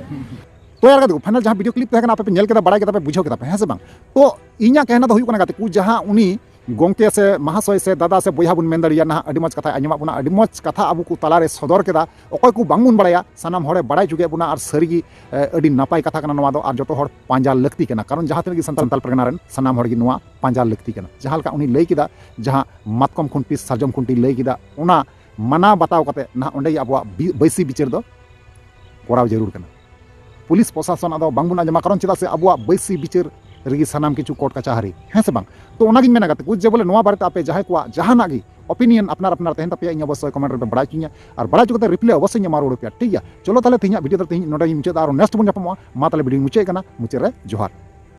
ᱛᱚ ᱭᱟᱨ ᱜᱟᱛᱮ ᱠᱚ, final ᱡᱟᱦᱟᱸ video clip ᱛᱟᱦᱮᱸ ᱠᱟᱱᱟ, ᱟᱯᱮ ᱯᱮ ᱧᱮᱞ ᱠᱮᱫᱟ, ᱵᱟᱲᱟᱭ ᱠᱮᱫᱟ ᱯᱮ, ᱵᱩᱡᱷᱟᱹᱣ ᱠᱮᱫᱟ ᱯᱮ, ᱦᱮᱸ ᱥᱮ ᱵᱟᱝ? ᱛᱚ ᱤᱧᱟᱹᱜ ᱠᱮᱦᱱᱟ ᱫᱚ ᱦᱩᱭᱩᱜ ᱠᱟᱱᱟ ᱜᱟᱛᱮ ᱠᱚ, ᱡᱟᱦᱟᱸ ᱩᱱᱤ ᱜᱚᱢᱠᱮ ᱥᱮ ᱢᱟᱦᱟᱥᱚᱭ ᱥᱮ ᱫᱟᱫᱟ ᱥᱮ ᱵᱚᱭᱦᱟ ᱵᱚᱱ ᱢᱮᱱ ᱫᱟᱲᱮᱭᱟᱜᱼᱟ, ᱱᱟᱦᱟᱜ ᱟᱹᱰᱤ ᱢᱚᱡᱽ ᱠᱟᱛᱷᱟᱭ ᱟᱸᱡᱚᱢᱟᱜ ᱵᱚᱱᱟ, ᱟᱹᱰᱤ ᱢᱚᱡᱽ ᱠᱟᱛᱷᱟ ᱟᱵᱚ ᱠᱚ ᱛᱟᱞᱟᱨᱮ ᱥᱚᱫᱚᱨ ᱠᱮᱫᱟ᱾ ᱚᱠᱚᱭ ᱠᱚ ᱵᱟᱝᱵᱚᱱ ᱵᱟᱲᱟᱭᱟ, ᱥᱟᱱᱟᱢ ᱦᱚᱲᱮ ᱵᱟᱲᱟᱭ ᱦᱚᱪᱚ ᱠᱮᱫ ᱵᱚᱱᱟ, ᱟᱨ ᱥᱟᱹᱨᱤᱜᱮ ᱮ, ᱟᱹᱰᱤ ᱱᱟᱯᱟᱭ ᱠᱟᱛᱷᱟ ᱠᱟᱱᱟ ᱱᱚᱣᱟ ᱫᱚ, ᱟᱨ ᱡᱚᱛᱚ ᱦᱚᱲ ᱯᱟᱸᱡᱟ ᱞᱟᱹᱠᱛᱤ ᱠᱟᱱᱟ᱾ ᱠᱟᱨᱚᱱ ᱡᱟᱦᱟᱸ ᱛᱤᱱᱟᱹᱜ ᱜᱮ ᱥᱟᱱᱛᱟᱲ, ᱥᱟᱱᱛᱟᱲ ᱯᱟᱨᱜᱟᱱᱟ ᱨᱮᱱ ᱥᱟᱱᱟᱢ ᱦᱚᱲ ᱜᱮ ᱱᱚᱣᱟ ᱯᱟᱸᱡᱟ ᱞᱟᱹᱠᱛᱤ ᱠᱟᱱᱟ᱾ ᱡᱟᱦᱟᱸ ᱞᱮᱠᱟ ᱩᱱᱤ ᱞᱟᱹᱭ ᱠᱮᱫᱟ, ᱡᱟᱦᱟᱸ ᱢᱟᱛᱠᱚᱢ ᱠᱷᱩᱱᱴᱤ ᱥᱟᱨᱡᱚᱢ ᱠᱷᱩᱱᱴᱤ ᱞᱟᱹᱭ ᱠᱮᱫᱟ, ᱚᱱᱟ ᱢᱟᱱᱟᱣ ᱵᱟᱛᱟᱣ ᱠᱟᱛᱮ ᱱᱟᱦᱟᱜ ᱚᱸᱰᱮ ᱜᱮ ᱟᱵᱚᱣᱟᱜ ᱵᱤ-, ᱵᱟᱹᱭᱥᱤ ᱵᱤᱪᱟᱹᱨ ᱫᱚ ᱠᱚᱨᱟᱣ ᱡᱟᱹᱨᱩᱲ ᱠᱟᱱᱟ᱾ ᱯᱩᱞᱤᱥ ᱯᱨᱚᱥᱟᱥᱚᱱ ᱟᱫᱚ ᱵᱟᱝᱵᱚᱱ ᱟᱸᱡᱚᱢᱟ, ᱠᱟᱨᱚᱱ ᱪᱮᱫᱟᱜ ᱥᱮ ᱟᱵᱚᱣᱟᱜ ᱵᱟᱹᱭᱥᱤ ᱵᱤᱪᱟᱹᱨ ᱨᱮᱜᱮ ᱥᱟᱱᱟᱢ ᱠᱤᱪᱷᱩ ᱠᱳᱨᱴ ᱠᱟᱪᱟᱦᱟᱨᱤ, ᱦᱮᱸ ᱥᱮ ᱵᱟᱝ? ᱛᱚ ᱚᱱᱟᱜᱤᱧ ᱢᱮᱱᱟ ᱜᱟᱛᱮ ᱠᱚ, ᱡᱮ ᱵᱚᱞᱮ ᱱᱚᱣᱟ ᱵᱟᱨᱮᱛᱮ ᱟᱯᱮ ᱡᱟᱦᱟᱸᱭ ᱠᱚᱣᱟᱜ ᱡᱟᱦᱟᱱᱟᱜ ᱜᱮ opinion ᱟᱯᱱᱟᱨ ᱟᱯᱱᱟᱨ ᱛᱟᱦᱮᱱ ᱛᱟᱯᱮᱭᱟ, ᱤᱧ ᱚᱵᱚᱥᱥᱳᱭ comment ᱨᱮᱯᱮ ᱵᱟᱲᱟᱭ ᱦᱚᱪᱚᱧᱟ, ᱟᱨ ᱵᱟᱲᱟᱭ ᱦᱚᱪᱚ ᱠᱟᱛᱮ reply ᱚᱵᱚᱥᱥᱳᱭ ᱤᱧ ᱮᱢᱟ ᱨᱩᱣᱟᱹᱲ ᱯᱮᱭᱟ, ᱴᱷᱤᱠ ᱜᱮᱭᱟ? ᱪᱚᱞᱚ ᱛᱟᱦᱞᱮ ᱛᱮᱦᱮᱧᱟᱜ video ᱫᱚ ᱛᱮᱦᱮᱧ ᱱᱚᱰᱮ ᱜᱮᱧ ᱢᱩᱪᱟᱹᱫᱟ, ᱟᱨ next ᱵᱚᱱ ᱧᱟᱯᱟᱢᱚᱜᱼᱟ᱾ ᱢᱟ ᱛᱟᱦᱞᱮ video ᱧ ᱢᱩᱪᱟᱹᱫ ᱠᱟᱱᱟ, ᱢᱩᱪᱟᱹᱫ ᱨᱮ ᱡᱚᱦᱟᱨ᱾